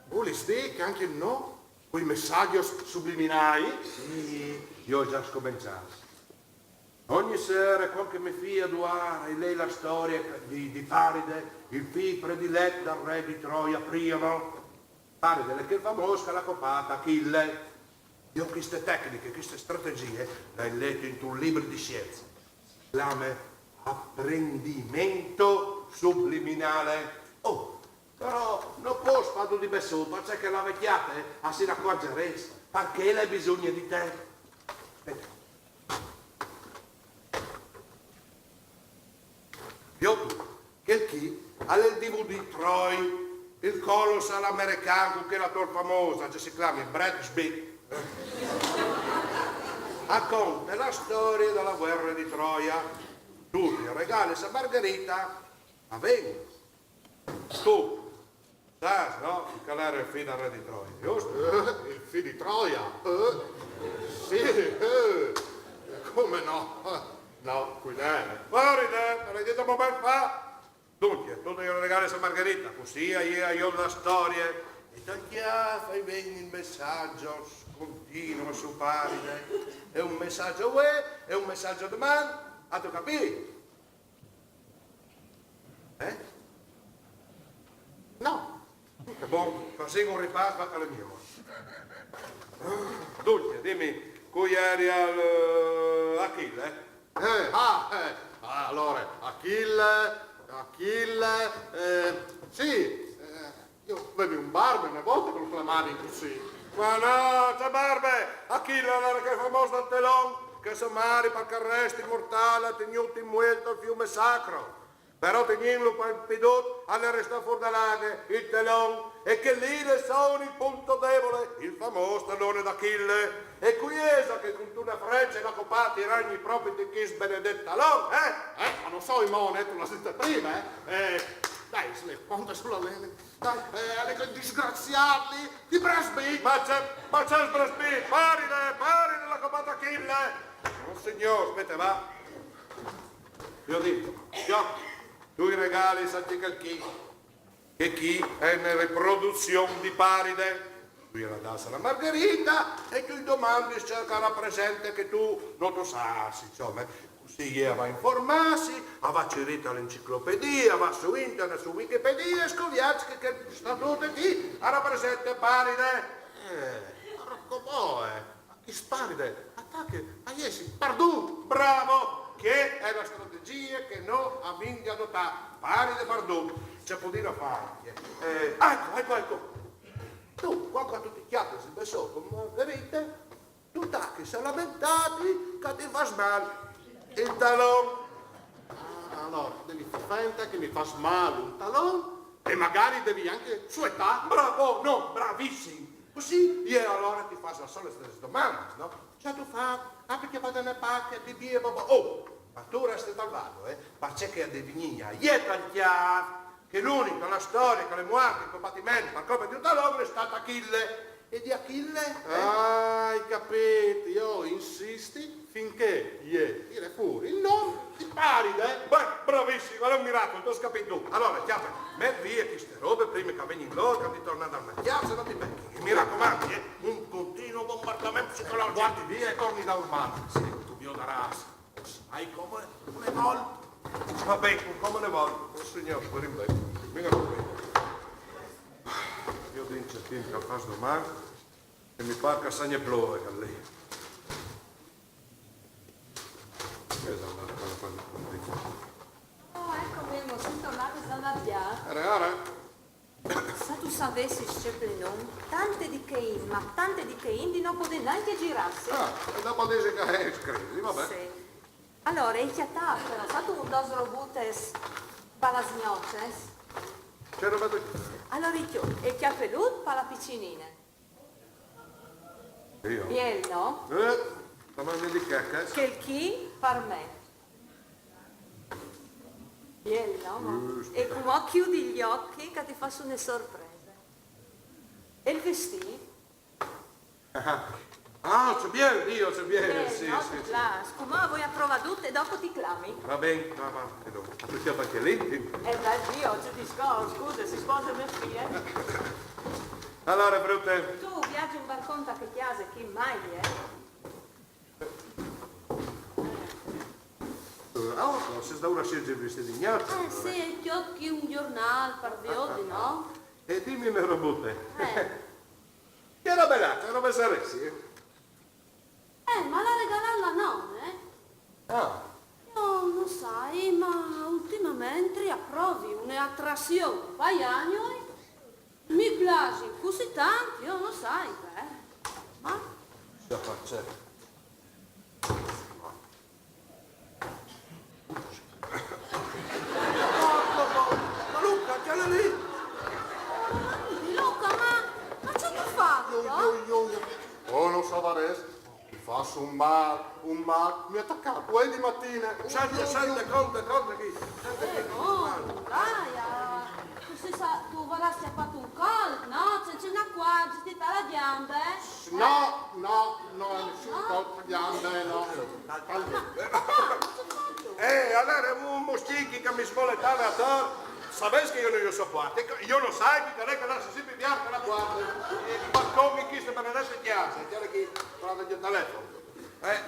Vulis dî che anche no, coi messaggi subliminali? Sì, io ho già scominciato. Ogni sera, quando che me fia duara e lei la storia di, di Paride, il figlio prediletto dal re di Troia Priamo, Paride l'è quel famoso che l'ha copato Achille. Io queste tecniche, queste strategie, le ho lette in un libro di scienze. Si chiama apprendimento subliminale. Oh, però non posso farlo di besù, perché la vecchiata, eh, si ne accorgerà, perché lei ha bisogno di te. Aspetta. Viotu, quel chi al è il D V D Troy, il colossal american con quel attor famoso, che si chiama Brad Pitt. Racconta la storia della guerra di Troia. Tu ti regali a Margherita, va bene. Tu Sâs, no? Che al jere il fi dal re di Troia, just? Eh, il fi di Troia? Eh, sì, eh, come no? No, cui l'era? Paride, l'hai detto un moment fa. Dunque, tu ti regali a Margherita, cussì a jê a jot la storie. E da chi fâs vignî il messaggio continuo su Paride. E un messaggio vuê, e un messaggio doman. Âstu capît? Eh? No. Bon, fasìn un ripàs, va che al è miôr. Dunque, dimi, cui al jere Achille? Eh, ah, eh, allora, Achille, Achille, eh, sì, eh, io avevi un barbe una volta che lo chiamavi così. Ma no, ce barbe! Achille al jere quel famoso dal telon, che so mari, par chel rest imortâl, al à tignût in muelt il fiume sacro. Però tignintlu par impidût al è restât fûr de aghe il telon, e chel li al è il so unic pont debul, il famôs talon d'Achille. E cui isal che cuntune frece al à copât i ragn propit di chest benedet talon, eh? Eh, ma no soi mo, eh, tu lu âs dit prime, eh? Eh, dai, se ne conta sulla vene. Dai, eh, al è chel disgraziât li di Brad Pitt. Ma ce, ma ce Brad Pitt? Paride, Paride al à copât Achille. Nossignôr, aspiete, va. Io dico, io, tu ti regali a Santi quel chi, che chi al è una riproduzion di Paride. Tu la dâs a Margherita e tu i domandis ce che al rapresente, che tu no tu sâs, insome. Cussì jê a va a informâsi, a va a cirî te enciclopedie, a va su internet, su Wikipedia, e scuvierç che chel statut chi al rapresente Paride. Eh, porco boe, eh. Chest Paride al tache a jessi pardût. Bravo! Che e je la strategjie che nô o vin di adotâ. Paride pardût. Ce podìno fâ ancje. Eh, eco, eco, eco. Tu, cuant che tu ti cjatis di bessôl cun Margherite, tu tachis a lamentâti che ti fâs mâl il talon. Ah, alore, devi fâ fente che mi fâs mâl un talon e magari devi ancje suetâ. Bravo, no, bravissim. Cussì jê alore ti fâs la solite domande, no? Ce âstu fat? Ah, parcè che vade a pache, bibì e babà. Oh, ma tu reste tal vado, eh? Parcè che a devignî jê tal cjâf, che l'unico ne storie che al è muart in combatiment par colpe di un tal ogre al è stât Achille. E di Achille, eh? Ah, ai capît, jo insisti finché jê tire fûr il non di Paride. Beh, bravissim, al è un miracul, tu âs capît tu. Alore, cjape, met vie cheste robe prime che a vegnin lôr, che a àn di tornâ dal mercjât, se no ti becchi. Mi racomandi, eh, un continuu bombardament psicologic. Guardi vie e torni dal bar. Sì, tu viodarâs. Sai come une volpe. Va ben, come une volpe. Oh, signôr, speri ben. Vinga cun me. Jo o dîs ce timp che al fâs doman, che mi pâr che a sagne plove, chel li. Che è la marca, la fanno così. Oh, ecco, Memo, sento, là che sta da via. Are, are. Se tu savessis ce plenon, tante di chê int, ma tante di chê int di no podê nancje zirâsi. Ah, e dopo disi che e je in crisi, va ben. Sì. Alore, e ai cjatât, però, sâstu, dôs robutes pa las gnocis? Ce robute? Alore, jo, e cjape lu pa la piçinine. Jo? Biel, no? Eh, come mi dico, che... Chel chi par me. Biel, no? Mo? Just. E cumò cjudi i ocj che ti fâs une sorprese. E il vestît? Ah, ce biel, Diu, ce biel, eh, sì, no, sì, sì. Cumò o voi a provâ dut e dopo ti clami. Va ben, va, va, e dopo. Ma tu stai anche lì? Eh, beh, Diu, ce discors, scuse, si spose mê fie. Alore, brute. Tu viazi un barcon ta chê cjase chi mai, eh? Ah, no, se sta ora si è già vestì di gnaccio. Eh, sì, e cjot chi un gjornâl par viodi, no? E dimi une robute. Eh. Ce robe là, ce robe saressial? Eh, ma le à regalade la none, eh? Ah. Jo no sai, ma ultimamentri o provi une atrazion pai agnui. Mi plasin cussì tant, jo no sai, eh. Ma... Scià, parcè? Ma Luca, ce l'è li? Luca, ma, ma ce tu fâs, no? Jo, jo, jo. Oh, no savarès. Mi fâs un mâl, un mâl. Mi à tacât, vuê di matine. Sente, sente, conte, conte chi. Sente chi. Eh, oh, dai, ah. Tu sês, tu varâs cjapât un colp, no? Ce, ce, une cuarze, ti, ta la gjambe, eh? No, no, no, nissun colp ta gjambe, no. Eh, alore un moscjin che mi svoletave ator, savês che jo no ju sopuarte, jo no sai chi che al è che al lasse simpri viarte la cuarze. E par come in cheste benedete cjase, cjale chi, guarda il telefon. Eh.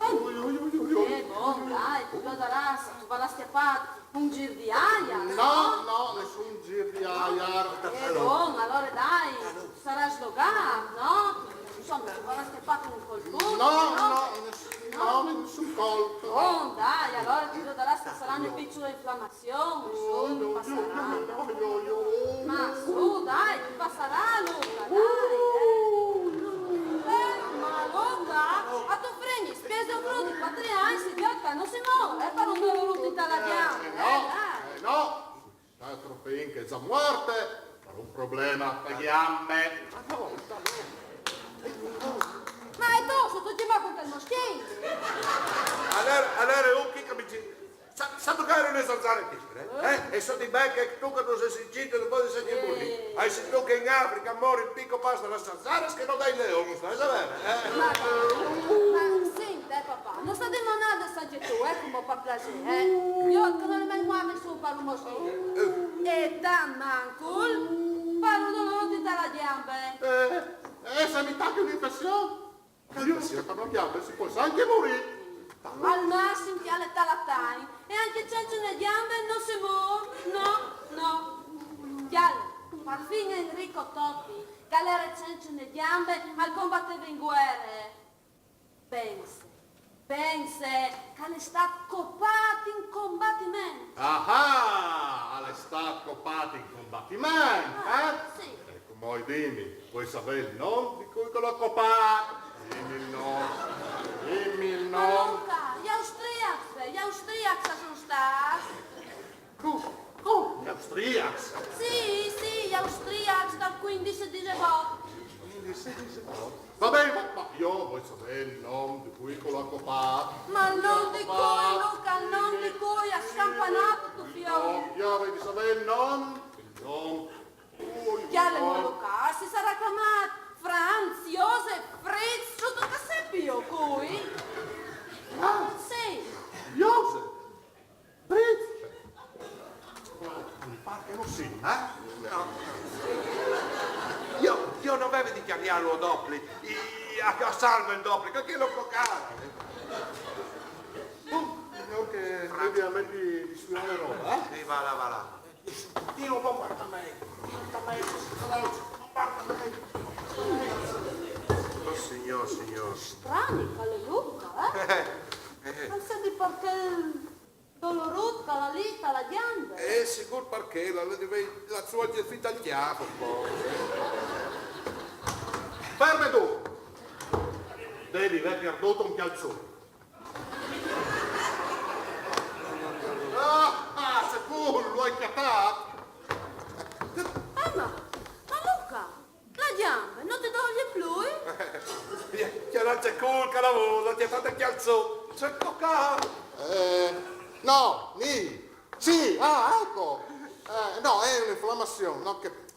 Ui, ui, ui, ui, ui. Eh, bon, dai, tu varâs, tu varâs cjapât un zîr di aiar, no? No, no, nissun zîr di aiar. Eh, bon, alore dai, sarà slogât, no? Insome, tu varâs cjapât un colput, no? No, no, nissun, no, nissun colp. Bon, dai, alore tu varâs che e sarà une piçule inflamazion. Su, no, no, passarà. No, no, no, no. Ma su, dai, ti passarà, Luca, dai, eh. Eh, ma Luca, a tu frignis, piês di fruts di cuatri agns, idiot, no si môr, eh, par un dolorut inte la gjambe, eh, dai. Eh, no, eh, no. Sta trope int che e je za muarte par un probleme te gjambe. Ma no, no. Ma e tu, sêstu cjamât cun chel moscjin? Alore, alore, un chi che mi Sa, sâstu che a jerin une zanzare chestis, eh? Eh? E sot di becc, tu che tu sês incint, tu pôs jessi ancje tu. Eh. Âstu sintût che in Afriche a morin pì copâts da las zanzares che no dai leons, eh, savêso, eh? Ma, ma sint, eh, papà, no sta dimonar ancje tu, eh, cumò par plasê, eh? Jo, che nol è mai muart nissun par un moscjin. Eh. E tant mancul par un dolorut inte la gjambe. Eh, e se mi tache une infezion? Che al sia par la gjambe, si pues ancje murî. Al massim cjale, te la tagnin. E ancje cence une gjambe no si mûr. No, no. Cjale, parfin Enrico Totti, che al jere cence une gjambe, al combateve in vuere. Pense, pense, che al è stât copât in combatiment. Ah, al è stât copât in combatiment, eh? Ah, sì. E cumò dimi, vuei savê il non di cui che lu à copât? Dimi il non, dimi il non. Ma Luca, i austriacs, i austriacs a son stâts. Cu-, cu-, Austriacs. Sì, sì, i austriacs dal quindici dicioto. Quindici dicioto. Va ben, ma, ma jo o voi savê il nom di cui che lu à copât. Ma il nom di cui, Luca, il nom di cui? Al à scampanât to fiol. No, jo o voi savê il nom, il nom. Ui, cjale, no. Ma Luca, si sarà clamât Franz Josef Fritz, sù, che sepi jo cui. Franz? Sì. Josef Fritz? Mi pâr che no sedi, eh? No. Jo, jo no vevi di cjamâlu dopli. I, a, a salve il dopli, che, che lu cocâ. Oh, signor, che vedi a me di, di sudâ la roba, eh? Sì, va là, va là. Dio, bombardamento, bombardamento, bombardamento. Oh, signor, signor. Strani, che al è Luca, eh? Eh, eh. No sedi parcè dolorût che al à lì ta la gjambe? Eh, sigûr, parcè la, la, la, la sù al cjâf, fin tal cjâf un pôc. Ferme tu! Devi vê pierdût un cjalzon. Ah, ah, sigûr, lu ai cjatât. Ah, ma, ma Luca, la gjambe no ti dôs plui? Cjalait, sigûr che lu ai cjatât il cjalzon. Ce cocâ. Eh, no, nì. Sì, ah, eco. Eh, no, al è une inflamazion, no, che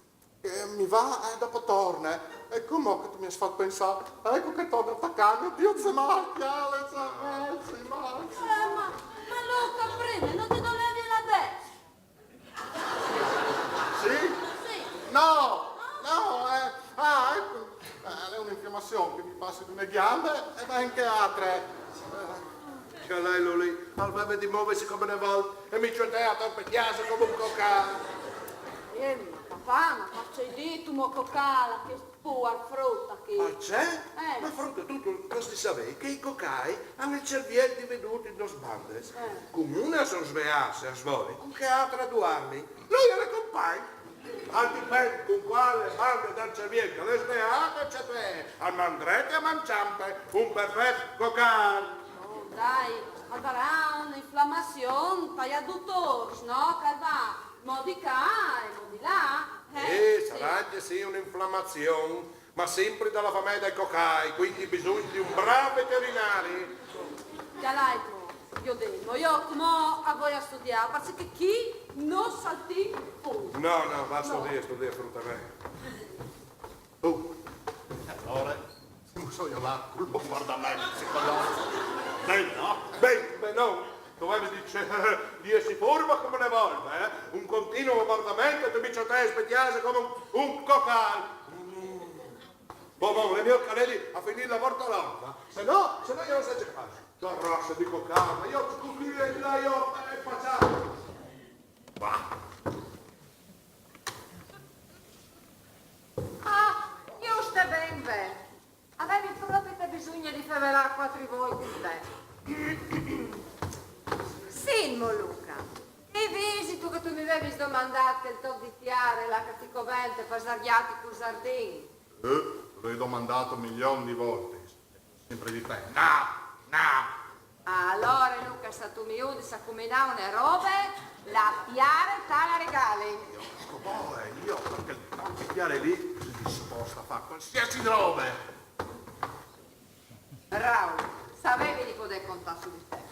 Eh, mi va, eh, dopo torne. E cumò che tu mi âs fat pensâ, eco che e torne a tacâmi, Diu, ce mâl che al è, ce mâl, ce mâl. Eh, ma, ma Luca, prime no ti dolevi la dest? Sì? Sì. No, no, eh, ah, eco, eh, al è une inflamazion che mi passe di une gjambe e va in chê altre. Eh. Cjalailu li, al veve di movisi come une volte e mi cjatee a torpetiâsi come un cocâl. Eh, ma papà, ma parcè âstu dit mo cocâl a chest puar frut chi? Parcè? Eh. Ma fruta, tu, tu, tu âs di savê che i cocâi a àn il cerviel dividût in dôs bandes. Eh. Cun une a son sveâts e a svolin, cun chê altre a duarmin. Lui al è compagn. Al dipent cun cuale bande dal cerviel che al è sveât, al cjate a man drete e a man çampe, un perfet cocâl. Oh, dai, al varà une inflamazion, tai dutôrs, no? Che al va mo di ca e mo di là, eh? Eh, sì. Sarà ancje sì une inflamazion, ma simpri da la famee dai cocâi, cuindi bisugna di un brâf veterinari. Cjalait mo, jo demo, jo cumò o voi a studiâ, parcè che chi no saltìn fûr. No, no, va a studiâ, no. Studiâ, fruta mê. Oh, e alore, se no soi jo lât cul bombardament, secondo te? Ben, no? Ben, ben, no. Tu vevis di, di jessi furbo come une volpe, eh? Un continu bombardament e tu mi cjatee a spietâti come un, un cocâl. Bon, bon, al è miôr che o levi a finî la volta longa. Se no, se no jo no sai ce che fâs. Che raze di cocâl, ma jo cun chê là jo, eh, facio. Bah. Ah, juste ben, ve. O vevi propit bisugne di fevelâ cuatri voi cun te. Sint mo, Luca, ti visistu che tu mi vevis domandât chel toc di tiare là che ti covente par zargjâti cul zardin? Eh, lu ai domandât un milion di voltis. Simpri di pè. No, no. Alore, Luca, se tu mi judis a cumbinâ une robe, la tiare te la regali. Jo, come, jo, par chel toc di tiare li, o soi dispôst a fâ cualsiasi robe. Brâf, o savevi di podê contâ su di te.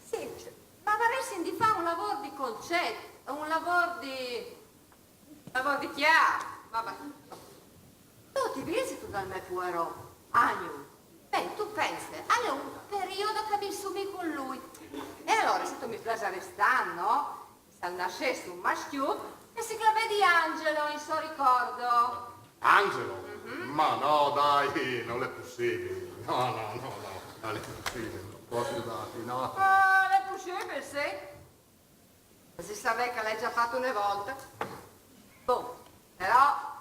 Sint, ma varessin di fâ un lavôr di concet, un lavôr di Lavôr di cjâf, va ben. Tu ti visistu dal me puar om, Agnu? Ben, tu pense, al è un periodo che mi insumi cun lui. E alore, se tu mi plasarès tant, no? Se al nassès un mascjut, che si clamedi Angelo in so ricordo. Angelo? Mhm. Ma no, dai, nol è pussibil. No, no, no, no, nol è pussibil, no pues judâti, no. Ah, al è pussibil, sì. Si saveve che lu ai za fat une volte. Bon, però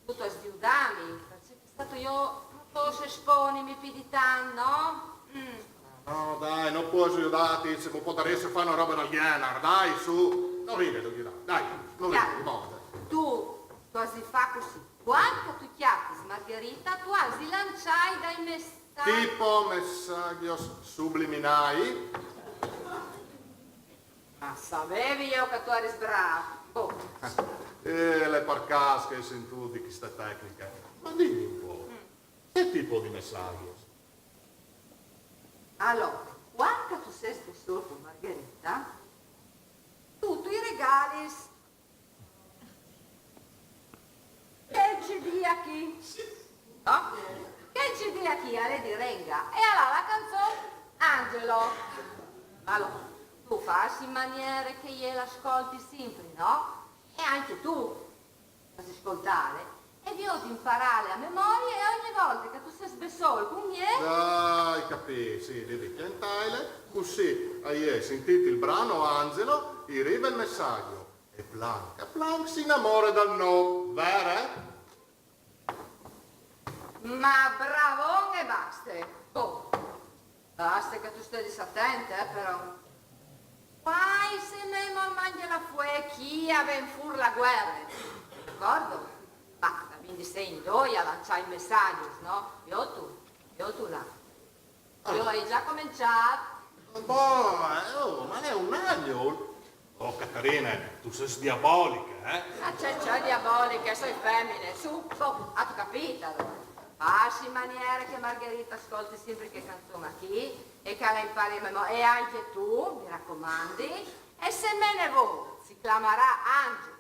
tu tu âs di judâmi, parcè che se no jo no pues esponimi plui di tant, no? Mm. No, dai, no pues judâti, se mi podarès fâ une robe dal gjenar, dai, su, no ridi, dai, dai, no ridi, dai. Tu, tu âs di fâ cussì. Cuant che tu cjatis Margherita, tu âs di lançâi dai messaçs. Tipo messaços subliminais? Ma savevi jo che tu eris brâf. Boh. Eh, l'è par câs che ai sintût di cheste tecniche. Ma dimi un pôc, che tipo di messagjos? Alore, cuant che tu sês di sôl cun Margherita, tu, tu i regalis chel C D achì, no? Chel C D achì al è di Renga e al à la canzon Angelo. Alore, tu fâs in maniere che jê la scolti simpri, no? E ancje tu, fâs scoltâle e viôt di imparâle a memorie e ogni volte che tu sês bessôl cun jê... Ah, ai capît, sì, devi cjantâle, cussì a jê, sintît il brano Angelo, i rive il messaggio e planc a planc si inamore dal nom, vere? Ma bravon e baste. Boh. Baste che tu stedis atent, eh, però. Guai se Memo al mangje la fuee chi a ven fûr la vuere. D'acordo? Ma la vin di sei in doi a lanciâ i messagjos, no? Viôt tu, viôt tu là. Jo o ai za començât. Boh, eh, oh, ma al è un agnul. Oh, Catarine, tu sês diaboliche, eh? Ma ce, ce diaboliche, o soi femine, su, boh, âstu capît alore? Fâs in maniere che Margherita a scolti simpri chê canzon achì e che a le impari a memorie. E ancje tu, mi racomandi, e se me nevôt si clamarà Angelo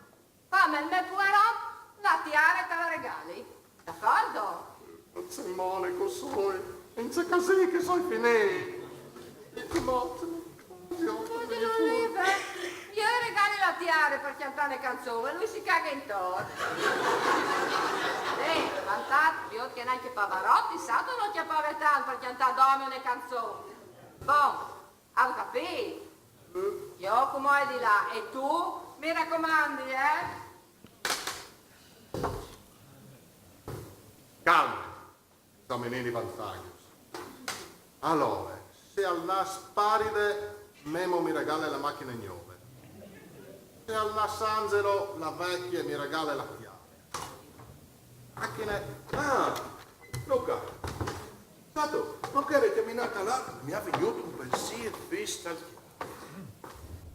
come il me puar om, la tiare te la regali. D'acordo? Ma ce mone che o soi, in ce casî che o soi finît. E che mot, Dio, Dio, Dio, jo i regali la tiare par cjantâ une canzon e lui si caghe intor. Eh, ma tant, jo che nancje Pavarotti, sâstu, no cjapave tant par cjantâ dome une canzon. Bon, âstu capît? Jo cumò o ai di lâ, e tu, mi racomandi, eh? Calme, esamenìn i vantagjos. Alore, se al nas Paride, Memo mi regale la machine gnove. Se al nas Angelo, la vecje mi regale la chiave. Machine... Ah, Luca, sâstu, cuant che o jeri cjaminant là, mi è vignût un pensîr fis tal cjâf.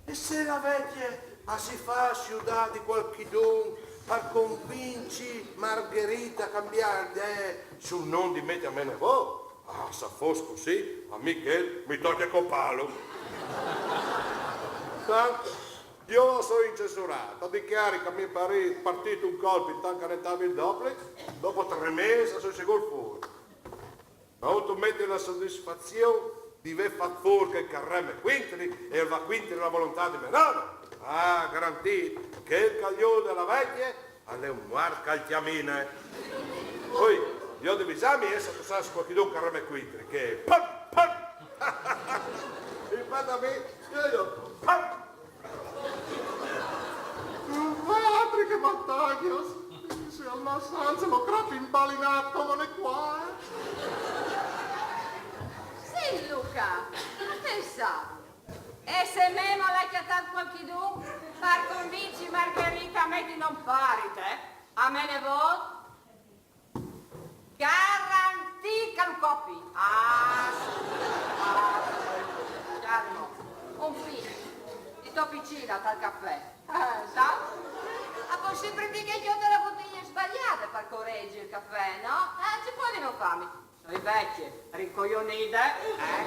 E se la vecje a si fâs judâ di cualchidun par convinci Margherita a cambiâ idee sul non di meti a me nevôt? Ah, se al fos cussì, a mi chel mi tocje copâlu. Tant, jo o soi incensurât, o dicjari che mi è parît partît un colp intant che o netàvi il doplic, dopo trê mês o soi sigûr fûr. Ma tu metis la sodisfazion di vê fat fûr chel che al reme cuintri e al va cuintri la volontât di me nono? Ah, garantît, chel che al jude la vecje al è un muart che al cjamine. Oi, jo o ai di visâmi, eh, se tu sâs cualchidun che al reme cuintri, che pam, pam! Infat a mi, jo, jo, pam! Altri che vantagjos! Se al nas Angelo crap imbalinât come une cuae. Sì, Luca, ma pensavo. E se Memo al à cjatât cualchidun par convinci Margherita a meti non Paride a me nevôt? Garantît che lu copi. Ah, sì. Ah, sì. Calmo. Un pît di topicina tal cafè. Eh, sâstu? A pues simpri dî che o ai cjolde la boteie sbaliade par coregi il cafè, no? Eh, ce puedino fâmi? O soi vecje, rincojonide, eh?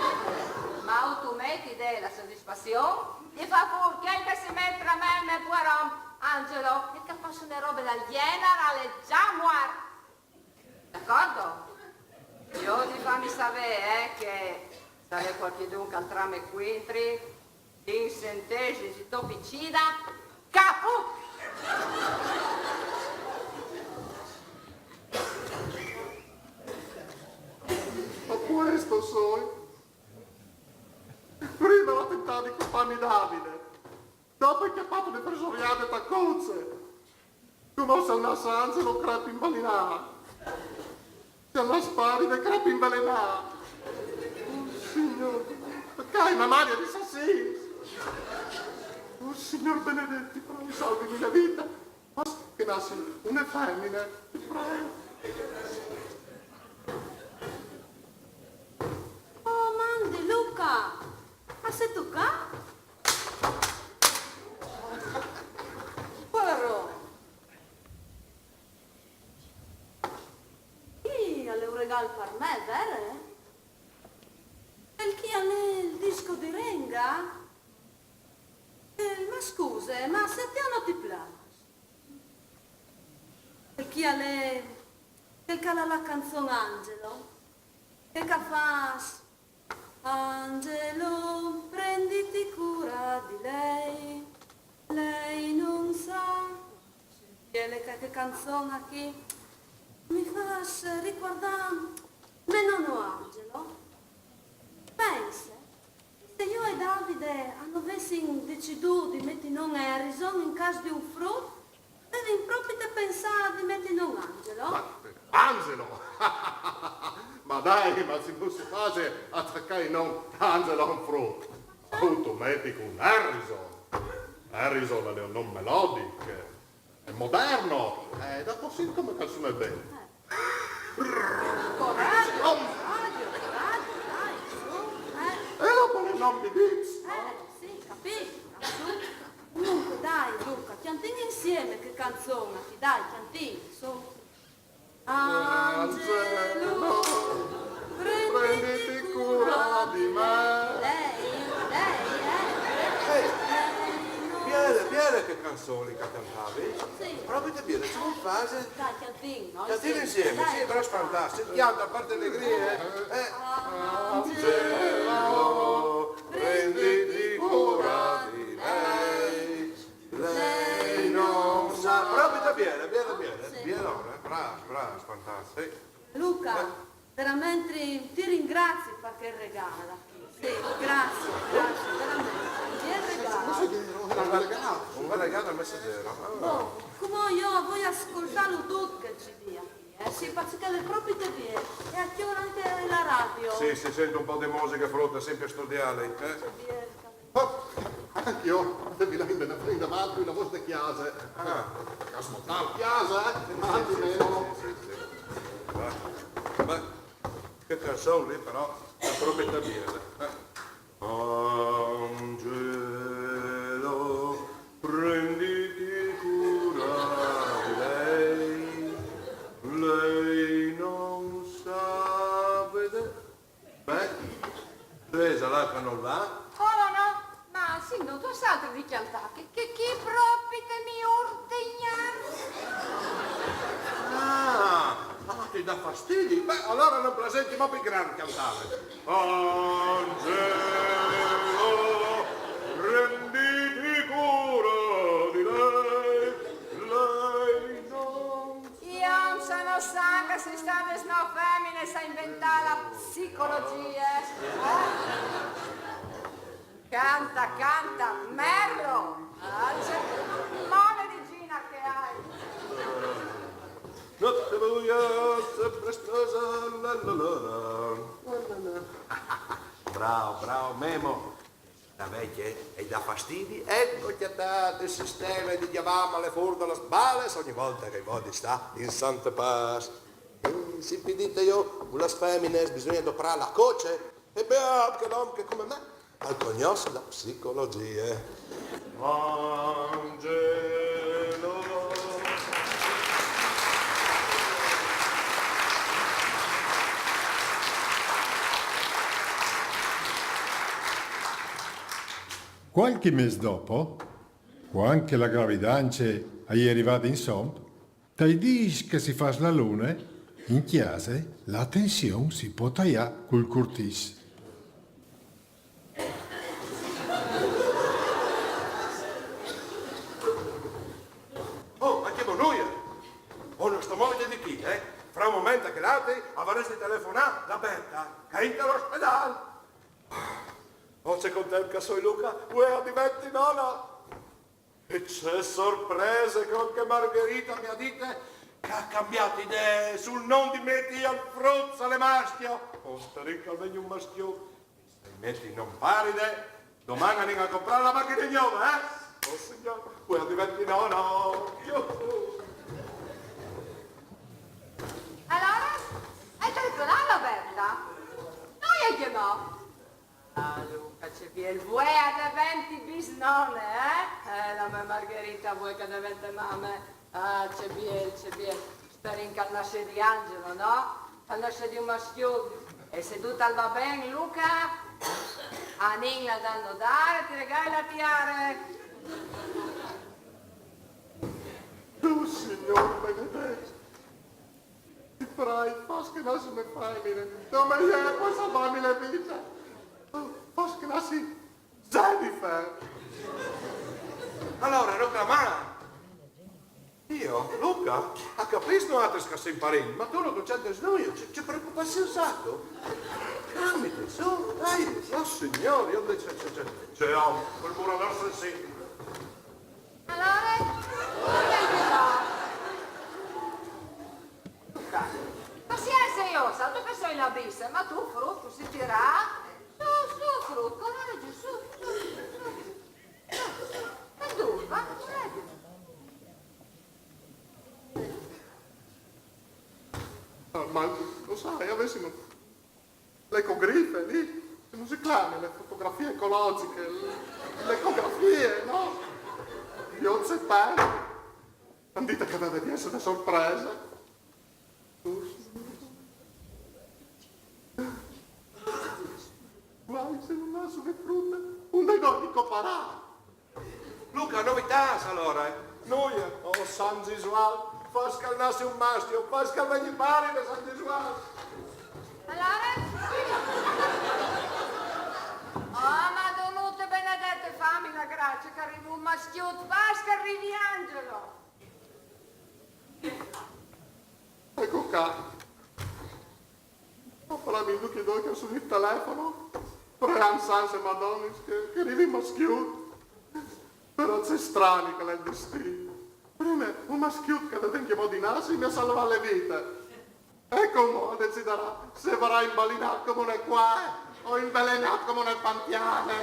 Ma o tu metis de la sodisfazion di fâ fûr chel che si met tra me e il me puar om, Angelo, e che al fâs une robe dal gjenar al è za muart. D'acordo? Jo o ai di fâmi savê, eh, che se al è cualchidun che al trame cuintri, dins sentesims di topicina, caput! Ma cuest o soi. Prime al à tentât di copâmi Davide, dopo al à cjapât une fresoriade ta Coce. Cumò se al nas Angelo crap imbalinât. Se al nas Paride crap invelenât. Oh, Signôr, ma ce marie di sassins! Oh, Signôr benedet, ti prei, salvimi la vita. Basta che e nassi une femine, ti prei. Oh, mandi, Luca! Ma sêstu ca? regal par me, vere? Chel chi al è il disco di Renga? Eh, ma scuse, ma se a ti no ti plâs? Chel chi al è, chel che al à la canzon Angelo, chel che al fâs: Angelo, prenditi cura di lei, lei non sa. Biele che, che canzon chi, mi fâs ricuardâ me nono Angelo. Pense, se jo e Davide a no vessin decidût di meti non Harrison in câs di un frut, vevin propit pensât di meti non Angelo. Ma, Angelo! Ma dai, ma si no si fâs a tacâ il non Angelo a un frut, tu meti cun Harrison. Harrison al è un non melodic, al è modern, e dopo sì, come che al sune ben. Coragjo, coragjo, coragjo, dai, su, eh. E dopo il non di Beatles. Eh, sì, capît, su. Comunque, dai, Luca, cjantin insieme chê canzon chi, dai, cjantin, su. Angelo, prenditi cura di me. Lei, lei, eh. Biele, biele chê canzon che cjantavi. Sì. Propit biele, ce vûl fâ? Dai, cjantin, no? Cjantin insieme, sì, però fantastic. Cjanta, a parte alegrie, eh. Angelo, prenditi cura di lei. Lei non sa, propit biele, biele, biele. Biele, eh? Brâf, brâf, fantastic. Luca, verementri ti ringrazi par chel regâl. Sì, grazie, grazie, verementri. Un biel regâl. Un bel regâl dal Messaggero. Bon, cumò jo o voi a scoltâlu dut chel C D chi, eh? Sì, parcè che al è propit biel. E a cjol ancje la radio. Sì, si sint un pôc di musiche, frute, simpri a studiâ, eh? Biel. Oh, ancje jo, o vevi là indevant, indevant la vôs de cjase. Ah, cjase, eh? Avanti, Memo. Sì, sì, sì. Ma, ma, chê canzon li, però, e je propit biele, eh? Angelo, prenditi cura di lei, lei non sa vedere. Beh, Teresa, là che non va? Oh, no, no, ma sì, no, tu sâs di cjantâ, che, che chi propit mi urte i gnerfs. Ah, ah, ti dà fastidi? Beh, alore no presenti mo pi grant cjantâ. Angelo, prenditi cura di lei, lei non... Jo, se no sâs che a son stadis nô feminis a inventâ la psicologjie. Eh? Cjanta, cjanta, merlo! Ah, ce mole di gina che o ai! Notte buia, sempre stesa, la la la la. Brâf, brâf, Memo. La vecje e dà fastidi, eco cjatât il sisteme di gjavâmele fûr da lis balis ogni volte che o voi di stâ in sante pâs. Eh, sì, vidêso, cu lis feminis bisugne doprâ la coce, e beât chel om che come me al cognòs la psicologjie. Angelo. Cualchi mês dopo, cuant che la gravidance e je rivade insomp, tai dîs che si fâs la lune, in cjase la tension si pò taiâ cul curtìs. Oh, ma ce bonuie! Oh, no sta moviti di chi, eh? Fra un moment e chel altri o varès di telefonâ la Berta, che e je inte l'ospedâl. Oh, ce content che o soi, Luca, vuê o deventi nono! E ce sorprese, cuant che Margherita mi à dit che e à cambiât idee sul non di meti i fruts a la mascje. Oh, sperìn che al vegni un mascjon. Se i meti non paride, doman anìn a comprâ la machine gnove, eh? Oh, signôr, vuê o deventi nono! Juhu! Alore? E ai telefonât a Berta? No, ancjemò. Ah, Luca, ce biel, vuê o deventi bisnone, eh? Eh, la mê Margherita vuê che e devente mame. Ah, ce biel, ce biel. Sperìn che al nassedi Angelo, no? Al nasse di un mascjut. E se dut al va ben, Luca, anìn là dal nodâr e ti regâi la tiare. Oh, Signôr benedet. Ti prei, fâs che e nassi une femine. Dome je, pues salvâmi la vite. Oh, fâs che e nassi Jennifer. Alore, no clamâ. Jo, Luca, o capìs, noaltris che o sin parents, ma tu no tu centris nuie, ce, ce preocupazion âstu? Calmiti, su, dai, oh Signôr, jo ce, ce, ce, ce, ce, oh, cul muradôr sensibile. Alore? Come che va? Luca, pazience, jo, sa che o soi la bisse, ma tu, frut, cussì tirât? Su, su, frut, coragjo, su, su, su. Su, su. E dulà, va, coragjo. Ah, ma lo sai, avessimo l'ecogrifo lì, come si chiama? Le fotografie ecologiche, le- l'ecografie, no? Io c'è tanto. Hanno detto che aveva di essere una sorpresa. Guai se no nasse une frute, un negòt di coparâ. Luca, novitâts alore, eh? Nuie, oh San Gesualdo, fâs che al nassi un mascjo, fâs che al vegni pari da San Gesualdo. Alore? Oh, Madonute benedete, fâmi la gracie che al rivi un mascjut, fâs che al rivi Angelo. Eco ca. Però mi ducj i doi che a sunìn il telefon, preant sants e madonis che, che al rivi un mascjut. Però ce strani che al è il destin. Prime un mascjut che al veve ancjemò di nassi mi à salvât la vite. E cumò al decidarà se al varà inbalinât come une cuae o invelenât come une pantiane.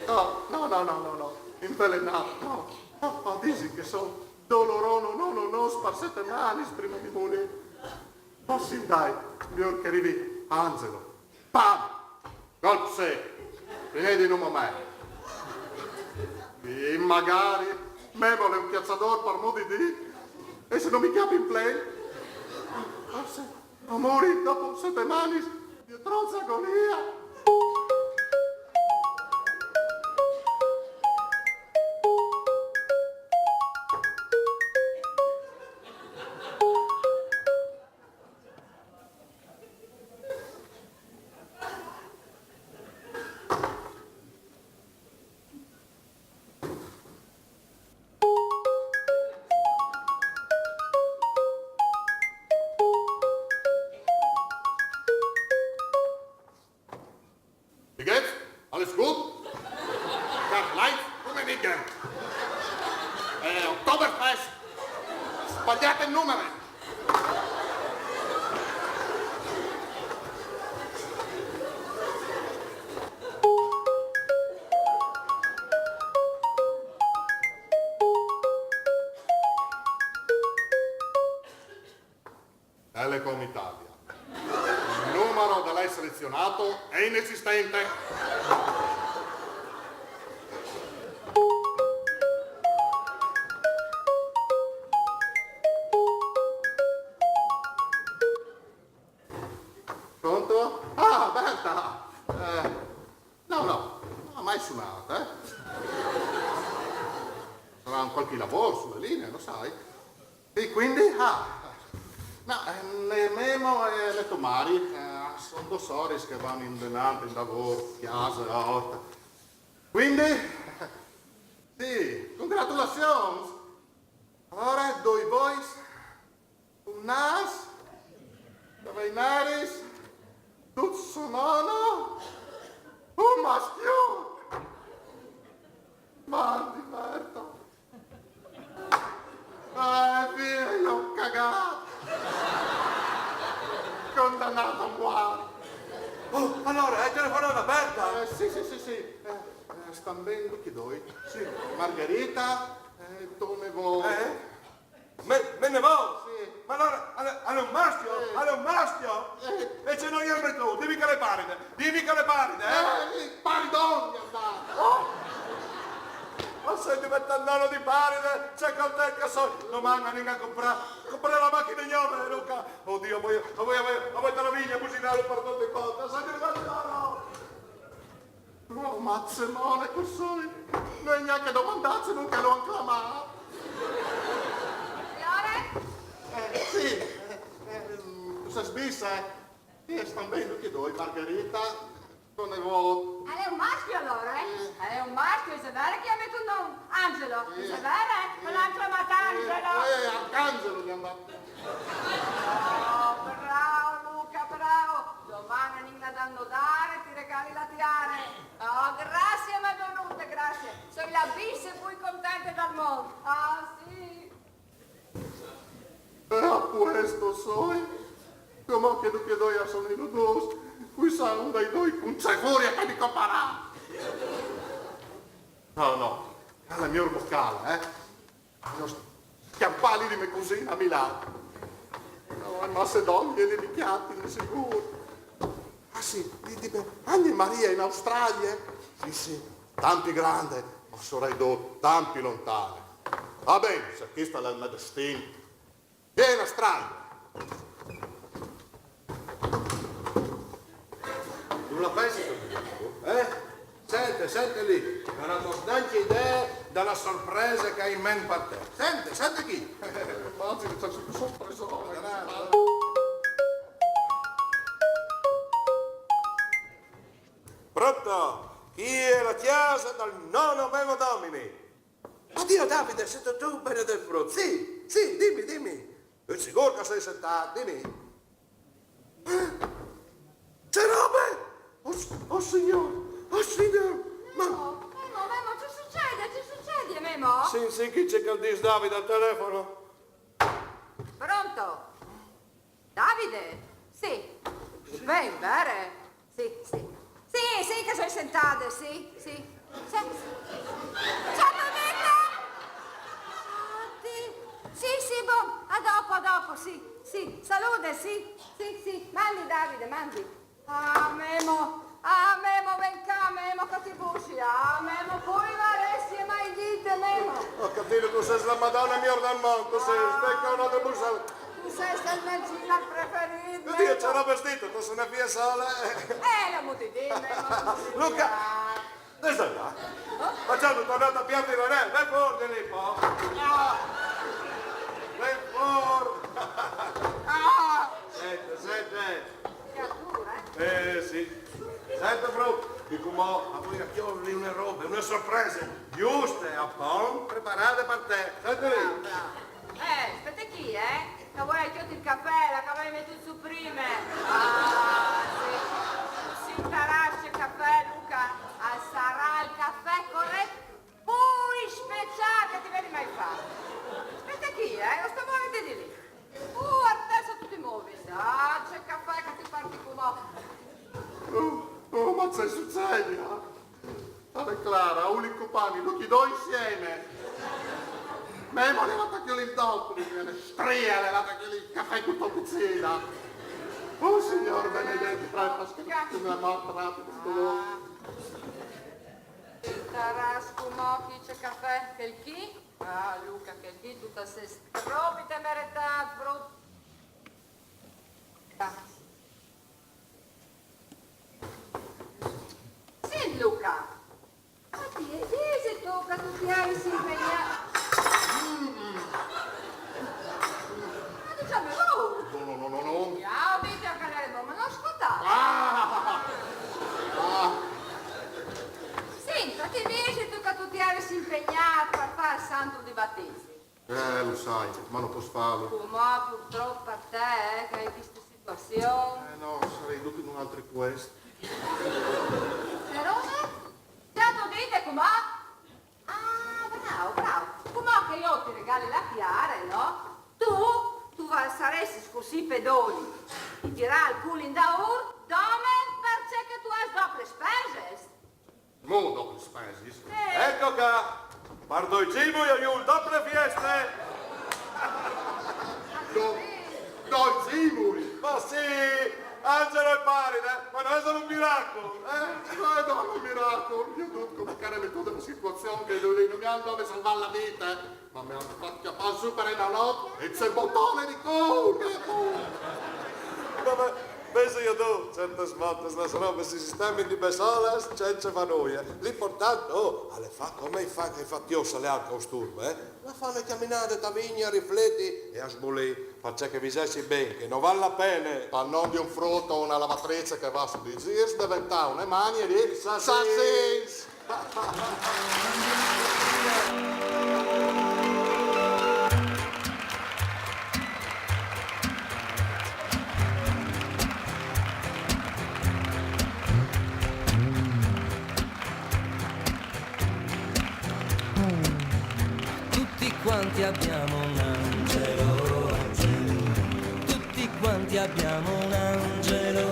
No, no, no, no, no, no. Invelenât, no. No, no, a disin che al è doloroso, no, no, no, par setemanis prime di murî. Ma sì, dai, miôr che al rivi Angelo. Pam! Colp sec. Finì in un moment. E magari Memo al è un cjaçadôr par mût di dì. E se no mi cjape in plen? Forsit o mori dopo setemanis di atroce agonie. Wie geht's? Alles gut? Karl-Heinz Rummenigge. Eh, Oktoberfest. Sbagliate il numero. Telecom Italia. Il numero da lei selezionato è inesistente. Pronto? Ah, Berta! Eh, no, no, no ha mai suonato, eh? Sarà un qualche lavoro sulle linee, lo sai. E quindi? Ah, no, eh, né Memo e né Tomari, eh, a son dôs oris che a van indenant in lavôr, cjase, ort. Quindi? Sì, congratulazions! Alore, doi bois, un nas, doi neris, dut sonono, un mascjut! Mandi, Berta! Eh, vie, jo cagât! Condanât a muart! Oh, alore, e ai telefonât a Berta? Eh, sì, sì, sì, sì. Eh, eh, a stan ben ducj i doi. Sì, Margherita e to nevôt. Eh? Me, me nevôt? Sì. Ma alore, al è, al è un mascjo? Eh. Al è un mascjo? Eh. E ce no je il me, tu, dimi che al è paride. Dimi che al è paride, eh? Eh, paridon, mi à dât. Oh! Soi diventât nono di Paride, ce content che soi. Doman anìn a comprâ, comprâ la machine gnove, Luca. Oddio, o voi, o voi, o voi, o voi te la vigne a businâlu par dut i ponts. Soi diventât nono. Oh, ma ce mone che o soi. No ai gnanche domandât se no che lu àn clamât. Siore? Eh, sì, eh, eh, tu sês bise, eh? Sì, a stan ben ducj i doi, Margherita, cul nevôt. Al è un mascjo alore, eh? Al è un mascjo, al è vêr che i à metût non Angelo, al è vêr, eh? Che lu àn clamât Angelo. Eh, eh, Arcangelo i à dât. Oh, bravo, Luca, bravo. Doman anìn a dâ il nodâr e ti regali la tiare. Oh, graciis, Madonute, graciis. Soi la bise plui contente dal mont. Ah, sì. Eh, a puest o soi. Cumò che ducj i doi a son in u dus, cui sa un dai doi cun ce furie che mi coparà. No, no, al è miôr bocâ, eh. No, scjampâ li di mê cusine a Milan. No, e masse dongje li mi cjatin, di sigûr. Ah sì, di, di, Anne Marie in Australie? Sì, sì, tant pì grande, ma soredut tant pì lontane. Va ben, se chest al è il me destin. Vien, Australie! Dulà pensistu, eh? Sint, sint li, no, no, no, no àn nancje idee de sorprese che o ai in ment par te. Sint, sint chi. Imagjine, ce sorprese. Pronto? Chi è la chiesa dal nono Memo Domini? Oddio, Davide, sêstu tu, benedet frut? Sì, sì, dimi, dimi. Eh, sigûr che o soi sentât, dimi. Eh? Ce robe! Oh, s-, oh, signôr, oh, signôr, ma... Memo, Memo, Memo, ce sucede? Ce sucede, Memo? Sì, sì, chi che al dîs Davide al telefono? Pronto? Davide? Sì. Ben, vêr? Sì, sì. Sì, sì, che o soi sentade, sì, sì. Sì. Ciao, Tonete! Ah, sì. Sì, sì, bon. A dopo, a dopo, sì, sì. Salute, sì, sì, sì. Mandi, Davide, mandi. Ah, Memo, ah, Memo, ven ca, Memo, che ti busi. Ah, Memo, cui varessial mai dite, Memo? O capìs, tu sês la Madone miôr dal mont, tu sês, ah, ven ca, no te busâ. Tu sês il me Gino preferît, Memo. Oddio, ce robes dîstu, tu sês une fie sole. Eh, no mu dî, Memo, no mu dî. Luca! Dulà? Eh? Ma ce, tu âs tornât a pierdi il anel? Ven fûr di li po. Ah! Ven fûr! Ah! Sint, sint. Criature, eh? Eh, sì. Sint, frut, e cumò o voi a cjoli une robe, une sorprese juste a ponct preparade par te. Sint li. Bravo, bravo. Eh, spiete chi, eh? Che o voi a cjoli il cafè, là che o vês metût sù prime. Ah, sì. Sì, sarà ce cafè, Luca. Ah, sarà il cafè coret plui speciâl che ti vedi mai fat. Spiete chi, eh? O sto movint di li. Uh, artese, tu ti movis. Ah, ce cafè che ti puarti cumò. Oh, oh, ma ce sucedial? Al è clâr, o vûl copâmi ducj i doi insiemi. Memo al è lât a cjoli il Doppler, une strie, al è lât a cjoli il cafè cun Topicina. Oh, Signôr benedet, che la mort rapide, sto... Ah. Sarà cumò chi ce cafè, chel chi? Ah, Luca, chel chi tu tu sês propit meretât, frut. Ah. Sint, Luca, ma ti, disistu che tu ti âs impegnât? Ma tu ce âs bevût? No, no, no, no, no. Jao, dite che al è, ma no scoltâ. Ah! Ah! Sint, ti, disistu che tu ti âs impegnât par fâ il santu di batisi? Eh, lu sai, ma no pues fâlu. Cumò, purtrop par te, eh, che o ai cheste situazion. Eh, no, o sarès ducj in un altri puest. Però, eh, ce âstu dit cumò? Ah, brâf, brâf. Cumò che jo ti regali la tiare, no? Tu, tu va-, saressis cussì pedoli di tirâ il cûl indaûr, dome parcè che tu âs doplis spesis. Mo doplis spesis? Eh. Eco ca! Par doi zimui o ai il dopli fieste! Do-, doi zimui? Ma Oh, sì, Angelo è pari, eh? Ma no xe un miracolo, eh? No xe un miracolo, mio Dio, come che me ricordo la situazione che lui lì no me ga dove salvar la vita, eh? Ma me ga fato ciapar su par una notte e se botone di culo, che culo! Ma, ma, penso io, tu, certe volte, sta roba si sistema di bessola, senza far nulla. L'importante, oh, le fa come fa che fa, ti sa, le ha il costume, eh? La fa le camminate, ta vigna, rifletti e a sbolì. Parché che vi disi ben che no val la pena, par non di un fruto o una lavatrice che va su di gir, deventar una mania di sasins. Sasins! Tutti quanti abbiamo un angelo, tutti quanti abbiamo un angelo.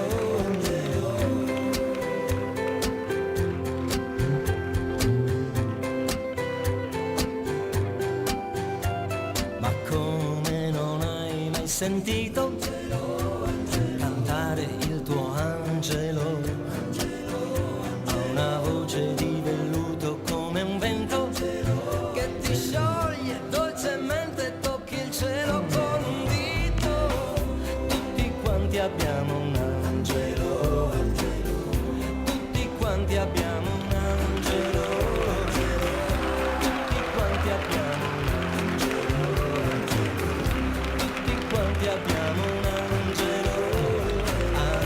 Ma come, non hai mai sentito cantare il tuo angelo? Ha una voce di velluto come un vento che ti scioglie dolcemente, tocchi il cielo con un dito. Tutti quanti abbiamo un angelo, tutti quanti abbiamo un angelo, tutti quanti abbiamo un angelo, tutti quanti abbiamo un angelo. Ah,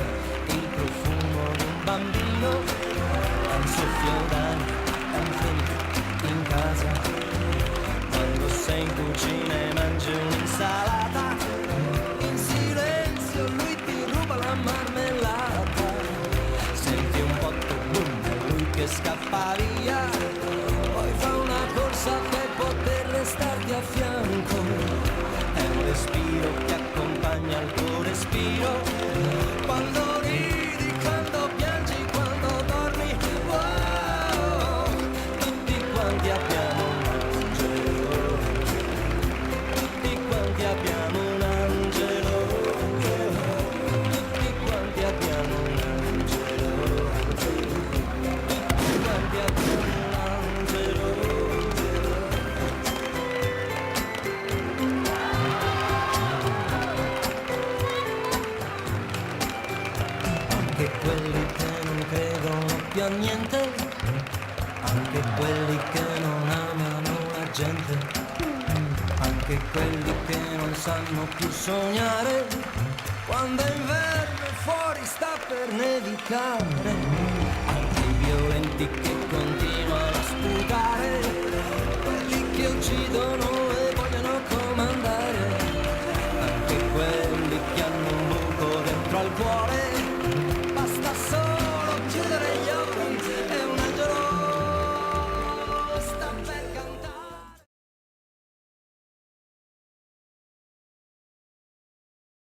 il profumo di un bambino è un soffio d'aria, è un freddo in casa. Quando sei in cucina e mangi un'insalata, in silenzio lui ti ruba la marmellata. Senti un botto, boom, è lui che scappa via, poi fa una corsa per poter restarti a fianco. È un respiro che accompagna il tuo respiro. Quando ridi, quando piangi, quando dormi, wow, tutti quanti abbiamo un angelo. Tutti quanti abbiamo un angelo. Tutti quanti abbiamo un angelo. Tutti quanti abbiamo un angelo. Anche quelli che non credono più a niente, anche quelli che non amano la gente, anche quelli che non sanno più sognare, quando è inverno e fuori sta per nevicare, anche i violenti che con